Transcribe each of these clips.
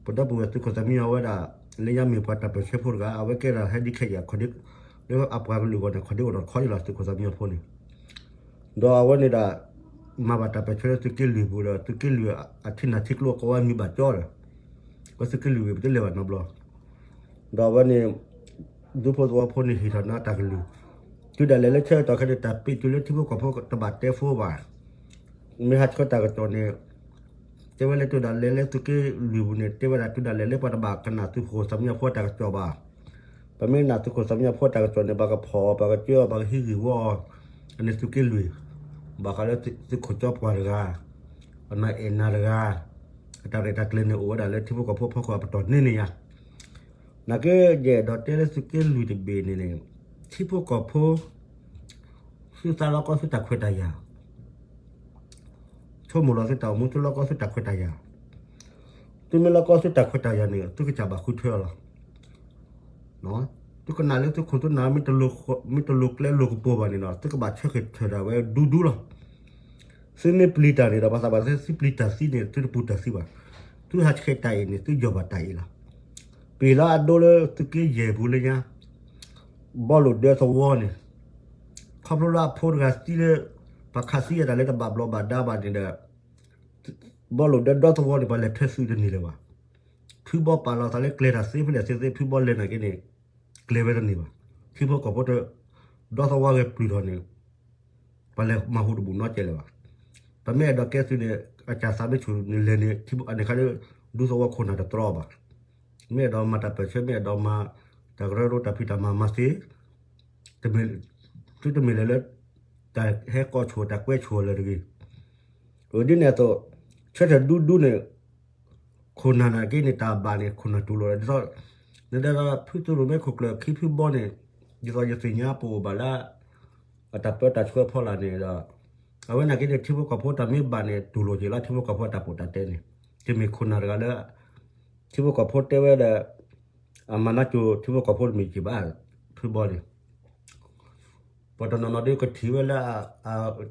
ပဒီပုၢ်ဝဲၢ်သုးခိၣ်သၣ်မံညီၤဝဲဒၣ် လၢညါမ့ၢ်ပှၤတၢ်ပၢၢ်ဆၢဖိတဂၤ အဝဲကဲဒၣ်ဟဲဒ်ခဲအံၤ လၢအပှၤကလုာ်အဂီၢ်န့ၣ် ခီၣ်ဒ့အိၣ်ဒီးခီဒ့လီၤ သုးခိၣ်သၣ်မံညီၤဖိန့ၣ်, ဒီးအဝဲန့ၣ်ဒၣ် မၤဘၣ်တၢ်ပၢၢ်ဆၢလၢသုးက့လွံၢ်ပူၤဒီး သုးက့လွံၢ်အထံနၢ်ထံကျိအကိးဝဲမံၤဘၣ်ကၠီဒီး ဝဲသုးက့လွံၢ်ဝံၤပတလဲၤဘၣ်နီတဘျီ, ဒီးအဝဲန့ၣ် ဒူဖိသဝီဖိန့ၣ်ဟ့ၣ်ထီၣ်န့ၢ်တၢ်ကလုၢ်, တုၤဒၣ်လဲာ်လၢဆၢကတီၢ်ခဲအံၤန့ၣ် တၢ်ပ့းတုၤလၢထံဖိကီၢ်ဖိတဘၣ်တဲဖိဘၣ်, မ့ၢ်ဟးဆှၢတၢ်ကစီၣ်န့ၣ် တဲဝဲလၢတုၤဒၣ်လဲာ်လၢသုးက့လွံၢ်ပူၤန့ၣ် တဲဝဲဒၣ်တုၤဒၣ်လဲာ်လၢပှၤတဘၣ်ကနၣ်သုးခိၣ်သၣ်မံညီၤဖိတၢ်ကစီၣ်ဘၣ်, ပမ့ၢ်ကနၣ်သုးခိၣ်သၣ်မံညီၤဖိတၢ်ကစီၣ်န့ၣ် ပှၤကဖီၣ်အီၤ ပှၤကစၢအီၤ ပှၤကဟံးဂံၢ်ဝီအီၤ, အန့ၣ်သုးက့လွံၢ်, ဘၣ်ဃးလၢသုးခိၣ်ကၠီပှၤတဂၤ, အနီၢ်အဲၣ်နၤတဂၤ, အတၢ်ရဲၣ်တၢ်ကျဲၤန့ၣ်အိၣ်ဝဲဒၣ်လၢထံဖိကီၢ်ဖိအဖီခိၣ်အပတီၢ်န့ၣ်န့ၣ်ယါ နာ်က့ယအဲၣ်ဒိးတဲလၢသုးက့လွံၢ်တဘ့ၣ်န့ၣ်န့ၣ်, ထံဖိကီၢ်ဖိ သုသးလီကီသုတၢ်ခွဲးတၢ်ယာ်, ဆိကမိၣ်လီၤသုတၢ်အိၣ်မူ သုလီကီသုတၢ်ခွဲးတၢ်ယာ်, သုမ့ၢ်လီကီသုတၢ်ခွဲးတၢ်ယာ်န့ၣ် သုကစၢ်ဘၣ်ဃုထၢလီၤ. သုကနၣ်လၢသုခိၣ်သုနၢ် မ့ၢ်တလိၤကျဲလိၤကပူၤဘၣ်န့ၣ်ဒီး သုကဘၣ်ဆၢက့ၤဆၢထၢၣ်ဝဲဒူဒူလီၤ. သုမ့ၢ်ပျံၤတၢ်န့ၣ်ဒီး ပှၤသးပှၢ်တဲ သုပျံၤတၢ်သံန့ၣ် သုတပူၤတၢ်သံဘၣ်. သုဟးဆှဲးတၢ်အံၤန့ၣ် သုယီၢ်ဘၣ်တၢ်အံၤလီၤ. ပ့ၤလီၤအဒိလၢသုးက့ယဲၢ်ပူၤလၢညါ, ဘီလိၣ်ဒၢသဝီန့ၣ်, ခီဖျိလၢအဖိတဂၤသံလၢ ပှၤခးသံအတၢ်လၢတဘၣ်ဘျီးဘၣ်ဒါဘၣ်န့ၣ်ဒီး ဘီလိၣ်ဒၢဒီသဝီန့ၣ် ပှၤလဲၤထၢသုးတန့ၢ်လၢၤဘၣ်. ဖုဘီပာ်လီၤသးလၢကျဲၤတၢ်သ့ဖဲလဲၣ်သ့သ့ ဖုဘီလဲၤနာ်က့န့ၣ် ကျဲၤဝဲတန့ၢ်ဘၣ်. ထံဖိကီၢ်ဖိတ ဒီသဝီဂဲၤပျုၢ်ထီၣ်န့ၣ် ပှၤလဲၤမၤဟူတဘူၣ်နီတစဲးလၢၤဘၣ်. ပမ့ၢ်အဲၣ်ဒိးကဲသုးန့ၣ် အကၢ်သးမ့ၢ်ဆူၣ်န့ၣ်လဲၤန့ၣ် အန့ၣ်ခါလၢ ဒူသဝီခိၣ်နၢ်တတြီဘၣ်. မ့ၢ်အဲၣ်ဒိးမၤတၢ်ပၢၢ်ဆၢ မ့ၢ်အဲၣ်ဒိးမၤတၢ်ကရၢကရိတၢ်ဖံးတၢ်မၤမၤသ့ သုတမ့ၢ်လၢၤလၢ တၢ်ဟဲကိးဆိၣ်တၢ်ကွဲဆိၣ်လၢၤတဂ့ၤ. အဒ်န့ၣ်အသိး ဆၢထၢၣ်ဒူဒူန့ၣ် ခိၣ်နၢ်နာ်က့န့ၣ် တၢ်ဘၣ်န့ၣ် ခိၣ်နၢ်တူၢ်လိာ်လီၤ. ဒ်သိး နဒဲဒီးဖုသုးရိၣ်မဲခိၣ်ကျၢၢ်ခံဖုဘီန့ၣ် ဒ်သိးယသ့ၣ်ညါပအိၣ်ဘၣ်လၢ အတၢ်ပၢတၢ်ဆှၢဖီလာ်န့ၣ်ဒီး အဝဲနာ်က့န့ၣ် ထံဖိကီၢ်ဖိတၢ်မ့ၢ်ဘၣ်န့ၣ် တူၢ်လိာ်က့ၤလီၤ ထံဖိကီၢ်ဖိအတၢ်ပီးတၢ်တဲန့ၣ် တမ့ၢ်ခိၣ်နၢ်တဂၤလၢ ထံဖိကီၢ်ဖိတဲဝဲဒီး အမၤနၢကၠိထံဖိကီၢ်ဖိတမ့ၢ်က့ၤဘၣ် ဖုဘီန့ၣ် ပှၤတနီၤနီၤဒ်ကထံၣ်ဝဲလၢ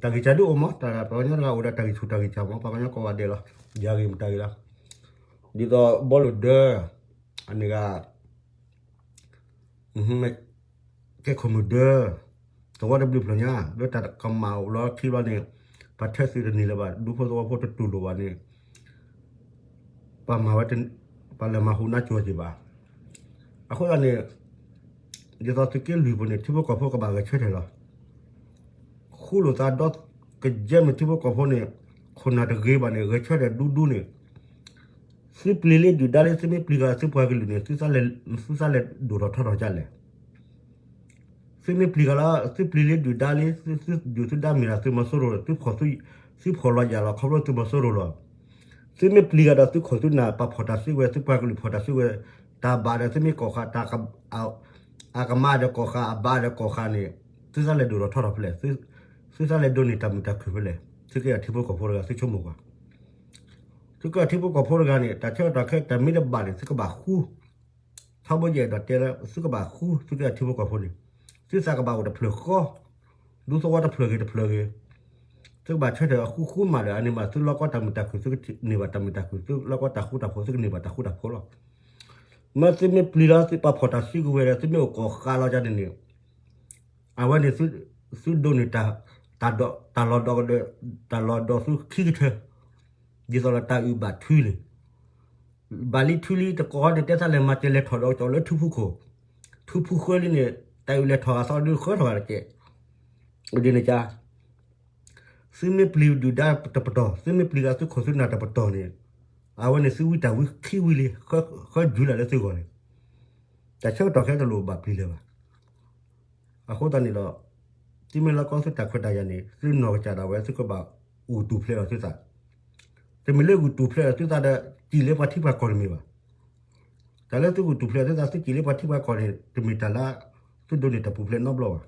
တၢ်ဂံၢ်စၢ်ဒုအိၣ်မး ပှၤကညီတဂၤအိၣ်ဒီးတၢ်ဂံၢ်ဆူၣ်တၢ်ဂံၢ်စၢ်မး ပှၤကညီကိးဂၤဒဲးလီၤ ယၤဂ့ၤမတၤဂ့ၤလီၤ ဒ်သိးဘီလိၣ်ဒၢ အန့ၣ်ဂၤ ကဲခိၣ်မုၢ်ဒၢ သဝီတဘျုးဖျၢၣ်ညါ လၢတၢ်ကမၣ်အိၣ်လီၤခံဘျီန့ၣ် ပှၤထၢသုးတန့ၢ်လၢၤဘၣ် ဒူဖိသဝီဖိတတူၢ်လိာ်ဘၣ်န့ၣ် ပှၤမၤဝဲ ပှၤလဲၤမၤဟူနၢကၠိက့ၤဘၣ်. အဃိသတးန့ၣ် ဒ်သိးသုးက့လွံၢ်ပူၤန့ၣ် ထံဖိကီၢ်ဖိကဘၣ်ဂဲၤဆၢထၢၣ်လီၤ. ဃူလိာ်သးဒီကယဲၢ်မ့ၢ်ထံဖိကီၢ်ဖိန့ၣ် ခိၣ်နၢ်တဂ့ၤဘၣ်န့ၣ် ဂဲၤဆၢထၢၣ်ဒူဒူန့ၣ် သုပျံၤလံဒုၣ်ဒါလံ သုမ့ၢ်ပျံၤဂၤသုပှၤကလုာ်န့ၣ် သုသးလဲၤဒိၣ်ထီၣ်ထီထီၣ်ဒ်လဲၣ်. သုမ့ၢ်ပျံၤဂၤလၢ သုပျံၤလံဒုၣ်ဒါလံ သုဒုၣ်သုဒါမ့ၢ်ဒၣ်သုးမီၤစိရိၤ သုဖီၣ်လီၤယၣ်လီၤ ခီဖျိသုးမီၤစိရိၤလီၤ. သုမ့ၢ်ပျံၤဂၤဒီးသုခိၣ်သုနၢ် ပှၤဖီၣ်တၢ်စုကဝဲၤ သုပှၤကလုာ်ဖီၣ်တၢ်စုကဝဲၤ တၢ်ဘၣ်ဒီးသုမ့ၢ်ကီၢ်ဃာ် အကမၤဒီးကီၢ်ဃာ် အဘၣ်ဒီးကီၢ်ဃာ်န့ၣ် သုသးလဲၤဒိၣ်ထီၣ်ထီထီၣ်ဖဲလဲၣ်. သုသးလဲၤဒိးန့ၢ်တၢ်မုာ်တၢ်ခုၣ်ဖဲလဲၣ်. သုကဲထံဖိကီၢ်ဖိတဂၤ သုဆိကမိၣ်ကွၢ် သုကဲထံဖိကီၢ်ဖိတဂၤန့ၣ် တၢ်ဆၢကတီၢ်ခဲအံၤတၢ်မ့ၢ်တဘၣ်န့ၣ် သုကဘၣ်ဃူ ထီဘိယအဲၣ်ဒိးတဲလၢ သုကဘၣ်ဃူ သုကဲထံဖိကီၢ်ဖိန့ၣ် သုသးကဘၣ်အိၣ်တဖျၢၣ်ဃီ ဒူသဝီတဖျၢၣ်ဂ့ၤတဖျၢၣ်ဂ့ၤ သုကဘၣ်ဆၢထၢၣ်အဃူဃူမးဒီး အန့ၣ်မး သုလီၢ်ကီတၢ်မုာ်တၢ်ခုၣ် သုကန့ၢ်ဘၣ်တၢ်မုာ်တၢ်ခုၣ် သုလီၢ်ကီတၢ်ဃူတၢ်ဖိး သုကန့ၢ်ဘၣ်တၢ်ဃူတၢ်ဖိးလီၤ. မ့ၢ်သုမ့ၢ်ပျံၤလီၤ သုပှၤဖီၣ်တၢ်စုကဝဲၤဒီး သုမ့ၢ်အိၣ်ကီၢ်ဃာ်လီၤကန့ၣ်န့ၣ် အဝဲန့ၣ် သုဒိးန့ၢ် တၢ်လီၤဒီး တၢ်လီၤဒီးသုခံကထၢ ဒ်သိးလၢတၢ်အုၣ်ဘၣ်ထုလံ ဘၣ်လံထုလံတကိးန့ၣ် တဲသးလဲၤမၤစဲးလဲၤထီၣ်ဒီးကၠီလၢထူဖူခိၣ် ထူဖူဃၢလံန့ၣ် တၢ်အုၣ်လဲၤထီၣ်ဂၤသီဒုးဃၢထီၣ်ဂၤတကဲး ဒ်န့ၣ်ကါ သုမ့ၢ်ပျံၤဒုၣ်ဒါတပတီၢ် သုမ့ၢ်ပျံၤဂၤသုခိၣ်သုနၢ်တပတီၢ်န့ၣ် အဝဲန့ၣ်သုဝံတၢ်ဝံခံဝံလံ ဃၢ ဃၢယူၤလၢ်လၢသုဂီၢ်န့ၣ် တၢ်ဆၢကတီၢ်ခဲတလိၣ်ဘၣ်ပျံၤလၢၤဘၣ်. အဃိသတးန့ၣ်ဒီး သုမ့ၢ်လီၢ်ကီသုတၢ်ခွဲးတၢ်ယာ်န့ၣ် သုနီၢ်ကစၢ်ဒၣ်ဝဲ သုကဘၣ်ဂုာ်တူၢ်ဖျဲးလီၤသုသး တမ့ၢ်လၢဂုာ်တူၢ်ဖျဲးလီၤသုသးဒီး စံၣ်လၢပှၤထံပှၤကီၢ်တမ့ၢ်ဘၣ်. တၢ်လၢသုဂုာ်တူၢ်ဖျဲးသုသး သုစံၣ်လၢပှၤထံပှၤကီၢ်န့ၣ် တမ့ၢ်တၢ်လၢ သုဒိးန့ၢ်တၢ်ပူၤဖျဲးနီတဘျီဘၣ်.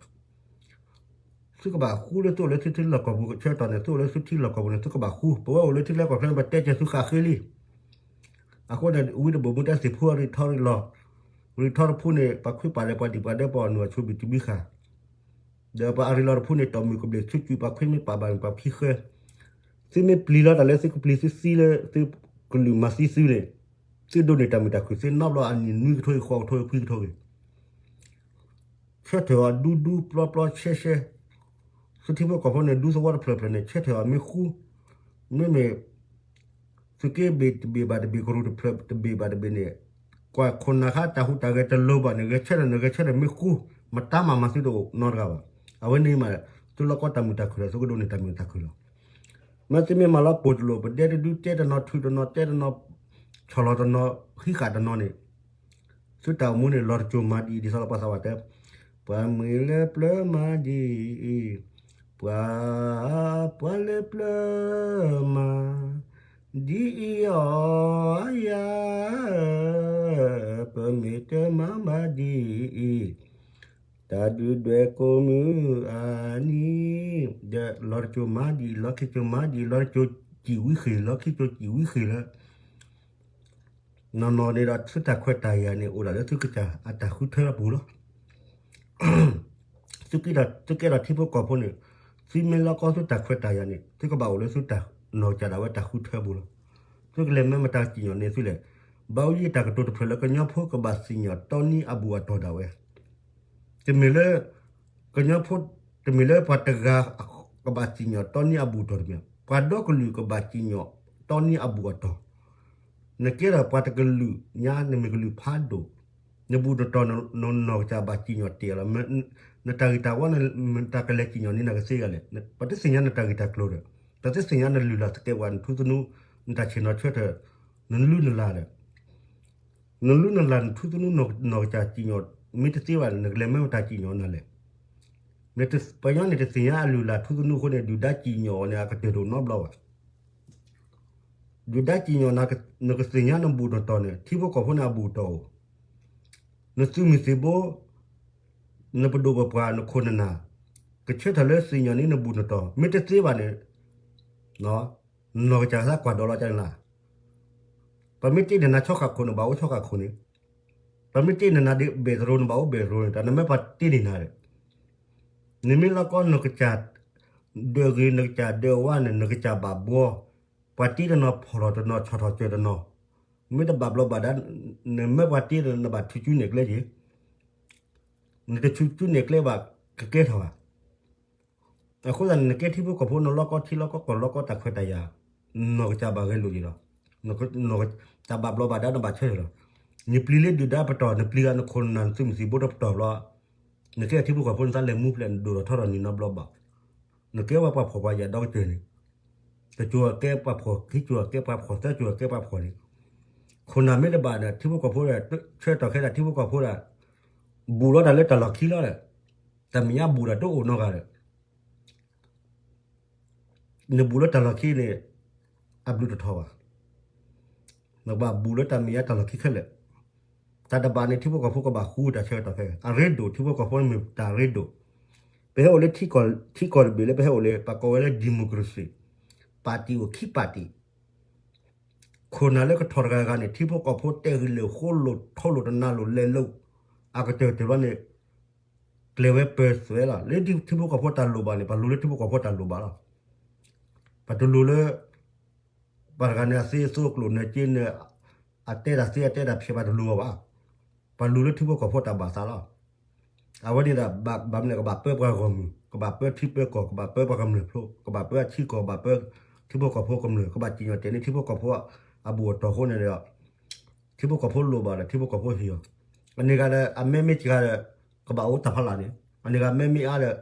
သုကဘၣ်ဃူလၢသုအိၣ်လၢထံလီၢ်ကီၢ်ပူၤ ဆၢကတီၢ်န့ၣ် သုအိၣ်လၢသုထံလီၢ်ကီၢ်ပူၤန့ၣ် သုကဘၣ်ဃူ ပဝဲအိၣ်လၢထံလီၢ်ကီၢ်ချၢ ပတဲကဲသုဃာ်ဃ့လံ အဃိန့ၣ် ဝံတဘိၣ်မူတဲသ့ၣ်ဖူအရံးထီရံးလီၤ ရံးထီတဖူန့ၣ် ပှၤခွံပာ်လၢပှၤဒံၣ်ပှၤဒဲး ပှၤအီၣ်နုၢ်အီၣ်ဆူၣ်ဘံၣ်တဘံၣ်ဃာ် ဒီးပှၤအရံးလီၤတဖူန့ၣ် တီၢ်မုၢ်ကဘျံးဆူၣ်ကွံာ် ပှၤခွံမ့ၢ်ပာ်ဘၣ်န့ၣ် ပှၤခံဃၢ သုမ့ၢ်ပျံၤလီၤတၢ်လၢသုကပျံၤသုသံလၢ သုကလုာ်မၤသံသုန့ၣ် သုဒိးန့ၢ်တၢ်မုာ်တၢ်ခုၣ်သ့နီတဘျီ အနံၣ်နွံကထိအံၤ ဃိးကထိအံၤ ခွံကထိဂ့ၤ, ဆၢထၢၣ်အီၤဒူဒူပျီပျီရှဲရှဲ, သုထံဖိကီၢ်ဖိန့ၣ် ဒူသဝီတဖျၢၣ်ဖျၢၣ်န့ၣ် ဆၢထၢၣ်အီၤမ့ၢ်ဃူ, မ့မ့ၢ် သုးက့ဘ့ၣ်တဘ့ၣ်ဘၣ်တဘ့ၣ် ကရူၢ်တဖျၢၣ်တဘ့ၣ်ဘၣ်တဘ့ၣ်န့ၣ်, ကွၢ်ခိၣ်နၢ်ခါတၢ်ဟူးတၢ်ဂဲၤတလိၤဘၣ်န့ၣ် ဂဲၤဆၢထၢၣ်န့ၣ် ဂဲၤဆၢထၢၣ်မ့ၢ်ဃူ, မတၤမၤမၤသုတအိၣ်နီတဂၤဘၣ်. အဝဲန့ၣ်မး သုလီၢ်ကီတၢ်မုာ်တၢ်ခုၣ်ဒီး သုကဒိးန့ၢ်တၢ်မုာ်တၢ်ခုၣ်လီၤ. မ့ၢ်သုမ့ၢ်မၤလီၤပိာ်တလိာ် ပဒဲတဒု တဲတနီၤ ထုးတနီၤ တဲတနီၤ ဆီၣ်လီၤတနီၤ ဟံးဃာ်တနီၤန့ၣ် သုတၢ်အိၣ်မူန့ၣ် လီၤတစိၤမၤဒ်အံၤ ဒ်သိးလၢပှၤသးဝးတဲ, ပှၤမုၢ်လၢပျၢၤမၤဒ်အံၤ, ပှၤ, ပှၤလၢပျၢၤမၤ, ဒ်အံၤအီၤယၤ, ပမ့ၢ်တမၤဘၣ်ဒ်အံၤ, တၢ်ဒုၣ်ဒွဲၣ်ကိးမုၢ်အနံၤ, ဒီးလီၤတစိၤမၤဒ်အံၤ လီၤခံစိၤမၤဒ်အံၤ လီၤတစိၤစံၣ်ဝံဃ့ၢ် လီၤခံစိၤစံၣ်ဝံဃ့ၢ်လၢ နီၢ်နီၢ်န့ၣ်ဒီး သုတၢ်ခွဲးတၢ်ယာ်န့ၣ် အိၣ်ဒၣ်လၢသုကစၢ်အတၢ်ဃုထၢအပူၤလီၤ. သုကဲဒီးထံဖိကီၢ်ဖိန့ၣ် သုမ့ၢ်လီၢ်ကီသုတၢ်ခွဲးတၢ်ယာ်န့ၣ် သုကဘၣ်အိၣ်လၢသုတၢ်နီၢ်ကစၢ်ဒၣ်ဝဲတၢ်ဃုထၢအပူၤလီၤ. သုကလဲၤမၢမတၤစံၣ်ညီၣ်န့ၢ်သုလဲၣ်. ဘၣ်အူယံၤတၢ်ကတိၤတဖျၢၣ်လၢကညီဖိကဘၣ်စံၣ်ညီၣ်တီနံအဘူၣ်အတီၢ်ဒၣ်ဝဲ တမ့ၢ်လၢ ကညီဖိ တမ့ၢ်လၢပှၤတဂၤကဘၣ်စံၣ်ညီၣ်တီနံအဘူၣ်အတီၢ်တမ့ၢ်, ပှၤဒီကလုာ်ကဘၣ်စံၣ်ညီၣ်တီနံအဘူၣ်အတီၢ်, နကဲဒီးပှၤတကလုာ်ညါ နမ့ၢ်ကလုာ်ဖးဒိၣ်, နဘူၣ်နတီၢ် နနီၢ်ကစၢ်ဘၣ်စံၣ်ညီၣ်တ့ၢ်လီၤ. နတၢ်ဂံၢ်တၢ်ဝီ နတၢ်ကလဲၤစံၣ်ညီၣ်န့ၢ်နၤကသ့ဂၤလဲၣ်. ပှၤတသ့ၣ်ညါနတၢ်ဂံၢ်တၢ်ကျိၤဒီး ပှၤတသ့ၣ်ညါနလုၢ်လၢ်သကဲးပဝး နထူသနူ နတၢ်ဆ့ၣ်နီၤဆၢထၢၣ် နလုၢ်နလၢ်ဒီး နလုၢ်နလၢ်နထူသနူနီၢ်ကစၢ်စံၣ်ညီၣ် မ့ၢ်တသ့ဘၣ်န့ၣ် နကလဲၤမၢမတၤစံၣ်ညီၣ်နၤလဲၣ်. ပှၤကညီန့ၣ်တသ့ၣ်ညါအလုၢ်အလၢ်ထူသနူအဃိန့ၣ် ဒုၣ်ဒါစံၣ်ညီၣ်အီၤန့ၣ် အကတၢၢ်တအိၣ်နီတဘျီဘၣ်. ဒုၣ်ဒါစံၣ်ညီၣ် နကသ့ၣ်ညါနဘူၣ်နတီၢ်န့ၣ် ထံဖိကီၢ်ဖိန့ၣ်အဘူၣ်အတီၢ်အိၣ်, နသုးမုၢ်သံၣ်ဘိ နပဒိၣ်ပပှၢ် နခိၣ်နနၢ် ကဆၢထၢၣ်လၢစံၣ်ညီၣ်န့ၢ်နဘူၣ်နတီၢ် မ့ၢ်တသ့ဘၣ်န့ၣ် နီၢ်ကစၢ်သးကွၢ်ဒီးလီၤကန့ၣ်လီၤ. ပမ့ၢ်တ့ၢ်နၤနၤဆီဃာ်ခိၣ် နဘၣ်အိၣ်ဆီဃာ်ခိၣ်န့ၣ်, ပမ့ၢ်တ့ၢ်နၤနၤဒ်ဘ့ၣ်သရိာ် နဘၣ်အိၣ်ဘ့ၣ်သရိာ်န့ၣ် တၢ်နမ့ၢ်ပှၤတ့ၢ်န့ၢ်နၤဒီး နမ့ၢ်လီၢ်ကီနကစၢ်ဒၢးဂ့ၤ နကစၢ်ဒၢးဝါန့ၣ် နကစၢ်ဘၣ်ဘှီ, ပှၤတ့တနီၤဖီၣ်ထီၣ်တနီၤ ဆီၣ်ထီၣ်စၢၤတနီၤ, မ့ၢ်တဘၣ်ဘျီးဘၣ်ဒါ နမ့ၢ်ပှၤတ့ဒီး နဘၣ်ဆူၣ်ဆူၣ်နဲၣ်ကျဲက့ၤ, နတဆူၣ်ဆူၣ်နဲၣ်ကျဲဘၣ် ကကဲထီၣ်ဘၣ်. အဃိသတးန့ၣ် နကဲထံဖိကီၢ်ဖိ နလီၢ်ကီထံလီၢ်ကီၢ် လီၢ်ကီတၢ်ခွဲးတၢ်ယာ်, နီၢ်ကစၢ်ဘၣ်ဂဲၤလိာ်က့ၤလီၤ. တၢ်ဘၣ်ဘျီးဘၣ်ဒါ နဘၣ်ဆၢထၢၣ်လီၤ. နပျံၤလၢဒုၣ်ဒါပတီၢ် နပျံၤဂၤနခိၣ်နနၢ် နသုးမုၢ်သံၣ်ဘိတပတီၢ်ဘျီ, နကဲထံဖိကီၢ်ဖိ နသးလဲၤမူဖျဲး နဒိၣ်ထီၣ်ထီထီၣ်နံၤနီတဘျီဘၣ်. နကဲဝဲပှၤဖှီၣ်ပှၤယာ်ဒီကတၢၢ်န့ၣ်, တစိၤကဲပှၤဖှီၣ် ခံစိၤကဲပှၤဖှီၣ် သၢစိၤကဲပှၤဖှီၣ်န့ၣ်, ခိၣ်နၢ်မ့ၢ်တဘၣ်ဒီး ထံဖိကီၢ်ဖိဒီး ဆၢကတီၢ်ခဲအံၤ ထံဖိကီၢ်ဖိဒီး ဘူးလီၤတၢ်လၢတၢ်လီၢ်ခံလီၤဒီး တၢ်မဲာ်ညါဘူးဒီးတအိၣ်နီတဂၤဒီး နဘူးလၢတၢ်လီၢ်ခံန့ၣ် အဘျုးတထီၣ်ဘၣ်. နကဘၣ်ဘူးလၢတၢ်မဲာ်ညါတၢ်လီၢ်ခံခဲလၢာ်. တၢ်တဘၣ်န့ၣ် ထံဖိကီၢ်ဖိကဘၣ်ဃူတၢ်ဆၢကတီၢ်ခဲအံၤ အရ့ဒိၣ် ထံဖိကီၢ်ဖိမ့ၢ်တၢ်ရ့ဒိၣ်. ပဟဲအိၣ်လၢ ထံကီၢ်တဘ့ၣ်လၢပဟဲအိၣ်လၢ ပကိးဝဲလၢ democracy, ပၣ်တံၣ်အိၣ်ခံပၣ်တံၣ် ခိၣ်နၢ်လၢကထီၣ်တဂၤဂၤန့ၣ် ထံဖိကီၢ်ဖိတဲဂ့ၤလိာ် ဃိလိာ် ထိလိာ် တနၤလိာ် လဲၤလိာ် အကတၢၢ်တဘျီန့ၣ် ကျဲၤဝဲပၢၤသွဲလီၤ. လၢထံဖိကီၢ်ဖိတၢ်လိၣ်ဘၣ်န့ၣ် ပှၤလူၤလၢထံဖိကီၢ်ဖိတၢ်လိၣ်ဘၣ်လီၤ. ပှၤတလူၤလၢ ပှၤတဂၤန့ၣ် အသ့အသိအကျိာ်နၢၤက့နၢၤ အတဲတၢ်သ့အတဲတၢ်ဖျဲး ပှၤတလူၤအီၤဘၣ်. ပှၤလူၤလၢထံဖိကီၢ်ဖိတၢ်ဘၣ်သးလီၤ. အဝဲန့ၣ်ဒီး ဘၣ်မနုၤလဲၣ် ကဘၣ်ပၢပှၤဂီၢ်မုၢ် ကဘၣ်ပၢထံပၢကီၢ် ကဘၣ်ပၢပှၤကမျၢၢ်ဖျိ ကဘၣ်ပၢအထံကီၢ် ကဘၣ်ပၢထံဖိကီၢ်ဖိကမျၢၢ် ကဘၣ်စံၣ်ညီၣ်တဲာ်န့ၢ်ထံဖိကီၢ်ဖိအဘူၣ်အတီၢ်အဃိန့ၣ်ဒီး ထံဖိကီၢ်ဖိလိၣ်ဘၣ်ဒီး ထံဖိကီၢ်ဖိဟ့ၣ်အီၤ. အန့ၣ်ဂၤဒီး အမဲမ့ၢ်စှၤဒီး ကဘၣ်အိၣ်တၢ်ဖးလၢ်န့ၣ် အန့ၣ်ဂၤမဲမ့ၢ်အါဒီး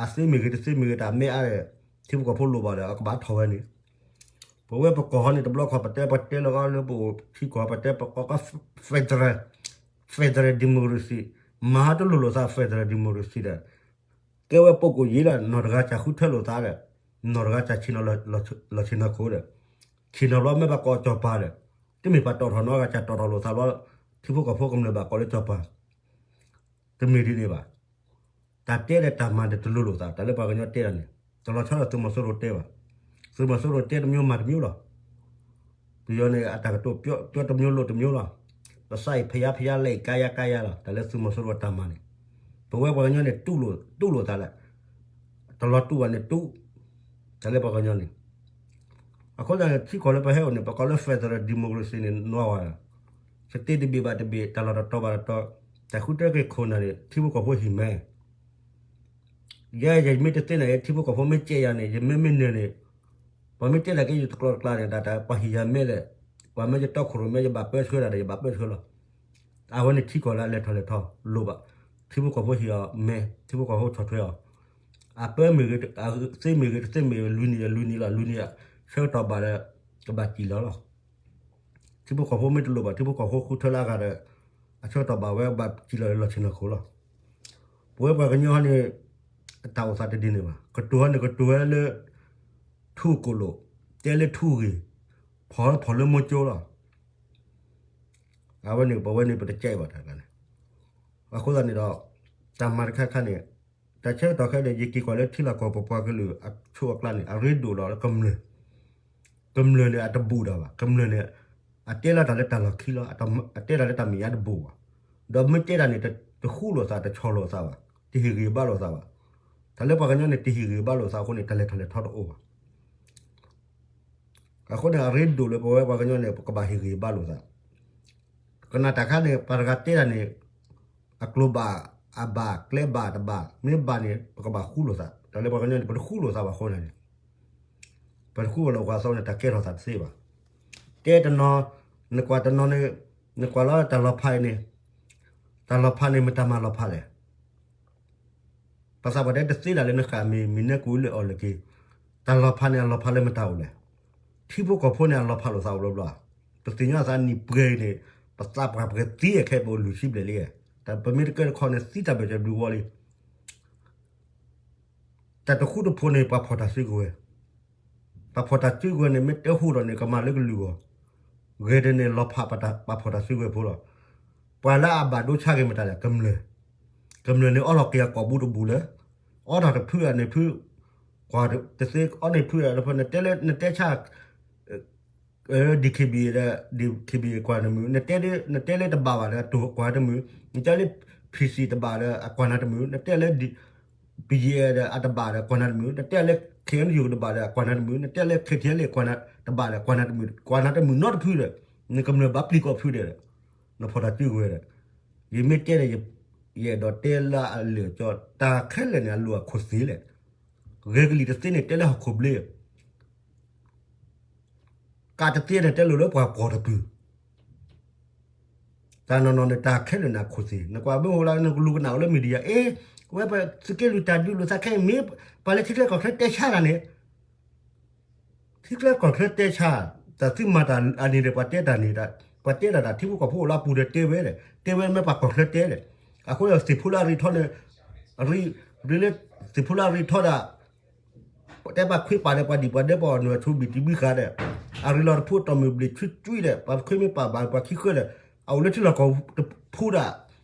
အသ့မ့ၢ်ဂ့ၤ တသ့မ့ၢ်ဂ့ၤ တၢ်မဲအါဒီး ထံဖိကီၢ်ဖိလိၣ်ဘၣ်ဒီး အကဘၣ်ထီၣ်ဝဲန့ၣ်. ပဝဲပကီၢ်ဟီန့ၣ် တဘျီခီ ပတဲ ပတဲလီၤဂီလၢပအိၣ်ထံကီၢ် ပတဲပကီၢ်ကီၢ် federal, federal democracy မၤတလိၣ်လိာ်သး federal democracy ဒီး ကဲဝဲပကိၣ်ယ့လီၤ နီၢ်တဂၤစၢ်ဃုထၢလိာ်သးဒီး နီၢ်တဂၤစၢ်ဆ့ၣ်နီၤလီၤဆ့ၣ်နီၤခိၣ်ဒီး ဆ့ၣ်နီၤဘျီမ့ၢ်ပကိးကၠီၤပၤဒီး တမ့ၢ်ပှၤတီၣ်ထီၣ်နီတဂၤစၢ်တီၣ်ထီၣ်လိာ်သးဘျီ ထံဖိကီၢ်ဖိကမျၢၢ်ဘၣ်ကိးလၢကၠီၤပၤ တမ့ၢ်ဒ်န့ၣ်ဘၣ်. တၢ်တဲဒီးတၢ်မၤဒီးတလိၤလိာ်သး တၢ်လၢပှၤကညီတဲတၢ်န့ၣ် တလီၤဆီဒီးသုးမီၤစိရိၤတဲဘၣ်. သုးမီၤစိရိၤတဲတမျိုးမၤတမျိုးလီၤ. ပယီၤန့ၣ် အတၢ်ကတိၤ ပြောတမျိုးလုပ်တမျိုးလီၤ. ပသးအံၤဖယါဖယါ လက်အံၤကါယါကါယါလီၤ. တၢ်လၢသုးမီၤစိရိၤအတၢ်မၤန့ၣ် ပဝဲပှၤကညီန့ၣ် တူၢ်လိာ်သးလၢ တလီၤတူၢ်ဘၣ်န့ၣ်တူၢ် တၢ်လၢပှၤကညီန့ၣ် အဃိသတးန့ၣ် ထံကီၢ်လၢပဟဲအိၣ်န့ၣ် ပကိးလၢ federal democracy န့ၣ် နွံဝဲဒီး စတ့တဘ့ၣ်ဘၣ်တဘ့ၣ် တၢ်လီၢ်တတီၤဘၣ်တတီၤ, တၢ်ဃုထၢက့ၤခိၣ်နၢ်န့ၣ် ထံဖိကီၢ်ဖိဟံၣ်မဲ ယဲယမ့ၢ်တသ့န့ၣ် ထံဖိကီၢ်ဖိမ့ၢ်ကဲယၤန့ၣ် ယမ့ၢ်မ့ၢ်နၢၤန့ၣ်, ပှၤမ့ၢ်တဲတၢ်က့ၤယတကျိၤတကျါန့ၣ် ဒၣ်တၢ်ပှၤဟံၣ်ယၤမဲလဲၣ်, ပှၤမ့ၢ်ယတီခိၣ်ရိၣ်မဲ ယဘၣ်ပၢဆှၢတၢ်ဒီး ယဘၣ်ပၢဆှၢလီၤ. အဝဲန့ၣ်ထံကီၢ်လၢအလဲၤထီၣ်လဲၤထီလိၣ်ဘၣ်, ထံဖိကီၢ်ဖိဟံၣ်အီၤမဲ, ထံဖိကီၢ်ဖိဆီၣ်ထွဲအီၤ, အပၢမ့ၢ်ဂ့ၤ, သ့မ့ၢ်ဂ့ၤ တသ့မ့ၢ်ဂ့ၤ လွံၢ်နံၣ်လွံၢ်နံၣ်လီၤ လွံၢ်နံၣ် ဆၢကတီၢ်ဘၣ်ဒီး ကဘၣ်စံၣ်လီၤလီၤ. ထံဖိကီၢ်ဖိမ့ၢ်တလိၣ်ဘၣ် ထံဖိကီၢ်ဖိဃုထၢလၢအဂၤဒီး အဆၢကတီၢ်ဘၣ်ဝဲဘၣ်စံၣ်လီၤလၢလီၢ်ဆ့ၣ်နီၤခိၣ်လီၤ. ပဝဲပှၤကညီန့ၣ် အတၢ်အိၣ်သးတဒ်န့ၣ်ဘၣ်, ကတိၤဟီန့ၣ် ကတိၤဝဲလၢ ထူကီၢ်လိာ်, တဲလၢထူဂ့ၢ်, ဖီၣ်ဖီၣ်လၢမိၢ်ကၠိလီၤ. အဝဲန့ၣ် ပဝဲန့ၣ်ပတကဲဘၣ်တၢ်န့ၣ်, အဃိသတးန့ၣ်ဒီး တၢ်မၤတခါခါန့ၣ် တၢ်ဆၢကတီၢ်ခဲအံၤန့ၣ် ယက့ၤကွၢ်လၢထံလီၢ်ကီၢ်ပပှၤကလုာ်အဆိအကျါန့ၣ် အရ့ဒိၣ်ဒီးကမျၢၢ်, ကမျၢၢ်န့ၣ် အတဘူးတၢ်ဘၣ်, ကမျၢၢ်န့ၣ် အတဲလီၤတၢ်လၢတၢ်လီၢ်ခံလီၤ, အတဲတၢ်လၢတၢ်မဲာ်ညါတဘူးဘၣ်, ဒီးမ့ၢ်တဲတၢ်န့ၣ် တဃူလိာ်သး တဆီၣ်လိာ်သးဘၣ်, တဟ့ၣ်ဂံၢ်ဘါလိာ်သးဘၣ်. တၢ်လၢပှၤကညီန့ၣ် တဟ့ၣ်ဂံၢ်ဘါလိာ်သးအဃိန့ၣ် တၢ်လဲၤထီၣ်လဲၤထီတအိၣ်ဘၣ်. အဃိန့ၣ် အရ့ဒိၣ်လၢပဝဲပှၤကညီန့ၣ် ပကဘၣ်ဟ့ၣ်ဂံၢ်ဘါလိာ်သး. ကနၣ်တၢ်ခါန့ၣ် ပှၤတဂၤတဲတၢ်န့ၣ် အကျိၤဘၣ်အဘၣ် ကျဲဘၣ်တဘၣ် မ့ၢ်ဘၣ်န့ၣ် ပကဘၣ်ဃူလိာ်သး. တၢ်လၢပှၤကညီန့ၣ် ပတဃူလိာ်သးဘၣ်အဃိန့ၣ် ပတဃူလိာ်သးအဃိန့ၣ် တၢ်ကဲထီၣ်သးတသ့ဘၣ်. တဲတနီၤ နကွၢ်တနီၤန့ၣ် နကွၢ်လီၤတၢ်လီၤဖးအံၤန့ၣ် တၢ်လီၤဖးန့ၣ် မတၤမၤလီၤဖးလဲၣ်. ပှၤသးပှၢ်တဲတသ့ဒၣ်လၢနဃၣ်မ့ၤ မ့ၢ်နၢၤကူလၢအီၣ်လၢက့ၤ, တၢ်လီၤဖးန့ၣ်အလီၤဖးလၢမတၤအိၣ်လဲၣ်. ထံဖိကီၢ်ဖိန့ၣ် အလီၤဖးလိာ်သးအိၣ်ဘျီဘျီ, ပသ့ၣ်ညါသးနံၣ်ပှဲၤအံၤန့ၣ် ပသးပှၢ်ပှဲၤသံခဲအံၤ ပအိၣ်လွံၢ်ဆံဘျဲၣ်လံ, တၢ်ပမ့ၢ်တကဲတခီန့ၣ် သံတၢ်ဘၢၣ်စၢၤဘျုးဝီလံ. တၢ်တဃူတဖိးန့ၣ် ပှၤဖီၣ်တၢ်စုကဝဲၤ, ပှၤဖီၣ်တၢ်စုကဝဲၤန့ၣ် မ့ၢ်တဲဟူဒီးန့ၣ် ကမၤလၢကလုာ်ဂီၢ်, ဂဲၤဒ်န့ၣ် လီၤဖးပှၤဖီၣ်တၢ်စုကဝဲၤဖိလီၤ. ပှၤလၢအဘၣ်ဒိဆါက့ၤမတၤလဲၣ် ကမျၢၢ်, ကမျၢၢ်န့ၣ် အီလီၤက့ၤအကိာ်ဘူးတဘူးလၢ အီတၢ်တဖုအန့ၣ်ဖု, ကွၢ်တသ့ အီန့ၣ်ဖု, နတဲလၢ နတဲဆါ DKBA ဒီး DKBA ကွၢ်နမုာ်, နတဲလၢတဘၣ်ဘၣ်ဒီး ကွၢ်နတမုာ်, နတဲလၢ PC တဘၣ်ဒီး အကွၢ်နၤတမုာ်, နတဲလၢ BGF ဒီးအတဘၣ်ဒီး ကွၢ်နၤတမုာ်, နတဲလၢ KNU တဘၣ်ဒီး ကွၢ်နၤတမုာ်, နတဲလၢ KTLA တဘၣ်ဒီး ကွၢ်နၤတမုာ်, ကွၢ်နၤတမုာ်နီတဖုဒီး နကမျၢၢ်ဘၣ်ပျံၤကိးဖုဒီး နဖီၣ်တၢ်စုကဝဲၤဒီး ယမ့ၢ်တဲဒီး ယအဲၣ်ဒိးတဲလၢအလၢာ်ကၠီ တၢ်ခဲလၢာ်န့ၣ် အလိၣ်အခိၣ်သ့လဲၣ်. ဂဲၤကလံၤတသ့န့ၣ် တဲလၢဟီၣ်ခိၣ်ဘျ့ ကးတသ့န့ၣ် တဲလိၤလၢပှၤကီၢ်တပုၢ်, တၢ်နီၢ်နီၢ်န့ၣ် တၢ်ခဲလၢာ်န့ၣ်အခိၣ်သ့, နကွၢ်မ့ၢ်အိၣ်လၢနကလူးကနၣ်အိၣ်လၢ media အ့, ဝဲပသုးက့လွံၢ်တၢ်ဒုးလိာ်သးခဲအံၤ မ့ၢ်ပှၤလၢထံချၢကီၢ်ချၢတဲဆါတၢ်န့ၣ် ထံချၢကီၢ်ချၢတဲဆါ, တၢ်သုမၤတၢ်အန့ၣ်ဒီး ပှၤတဲတၢ်န့ၣ်, ပှၤတဲတၢ်ဒီး ထံဖိကီၢ်ဖိအိၣ်လၢအပူၤဒီးတဲဝဲဒီး တဲဝဲမ့ၢ်ပှၤကီၢ်ချၢတဲဒီး, အဃိဒီးသ့ၣ်ဖိလၢအရ့ထီန့ၣ်, ရ့, ရ့လၢသ့ၣ်ဖိလၢအရ့ထီဒီး တဲပှၤခွ့ပာ်ဒီးပှၤဒံၣ်ပှၤဒဲပှၤအီၣ်နုၢ်အထူဘံၣ်တံၢ်ဘံၣ်ဃာ်ဒီး, အရ့လီၤတဖုတီၢ်မုၢ်ဘျ့ၣ်ဆွံဆွံဒီး ပှၤခွ့မ့ၢ်ပာ်ဘၣ်ပှၤခံဃၢဒီး, အအိၣ်လၢထံလီၢ်ကီၢ်တဖုဒီး,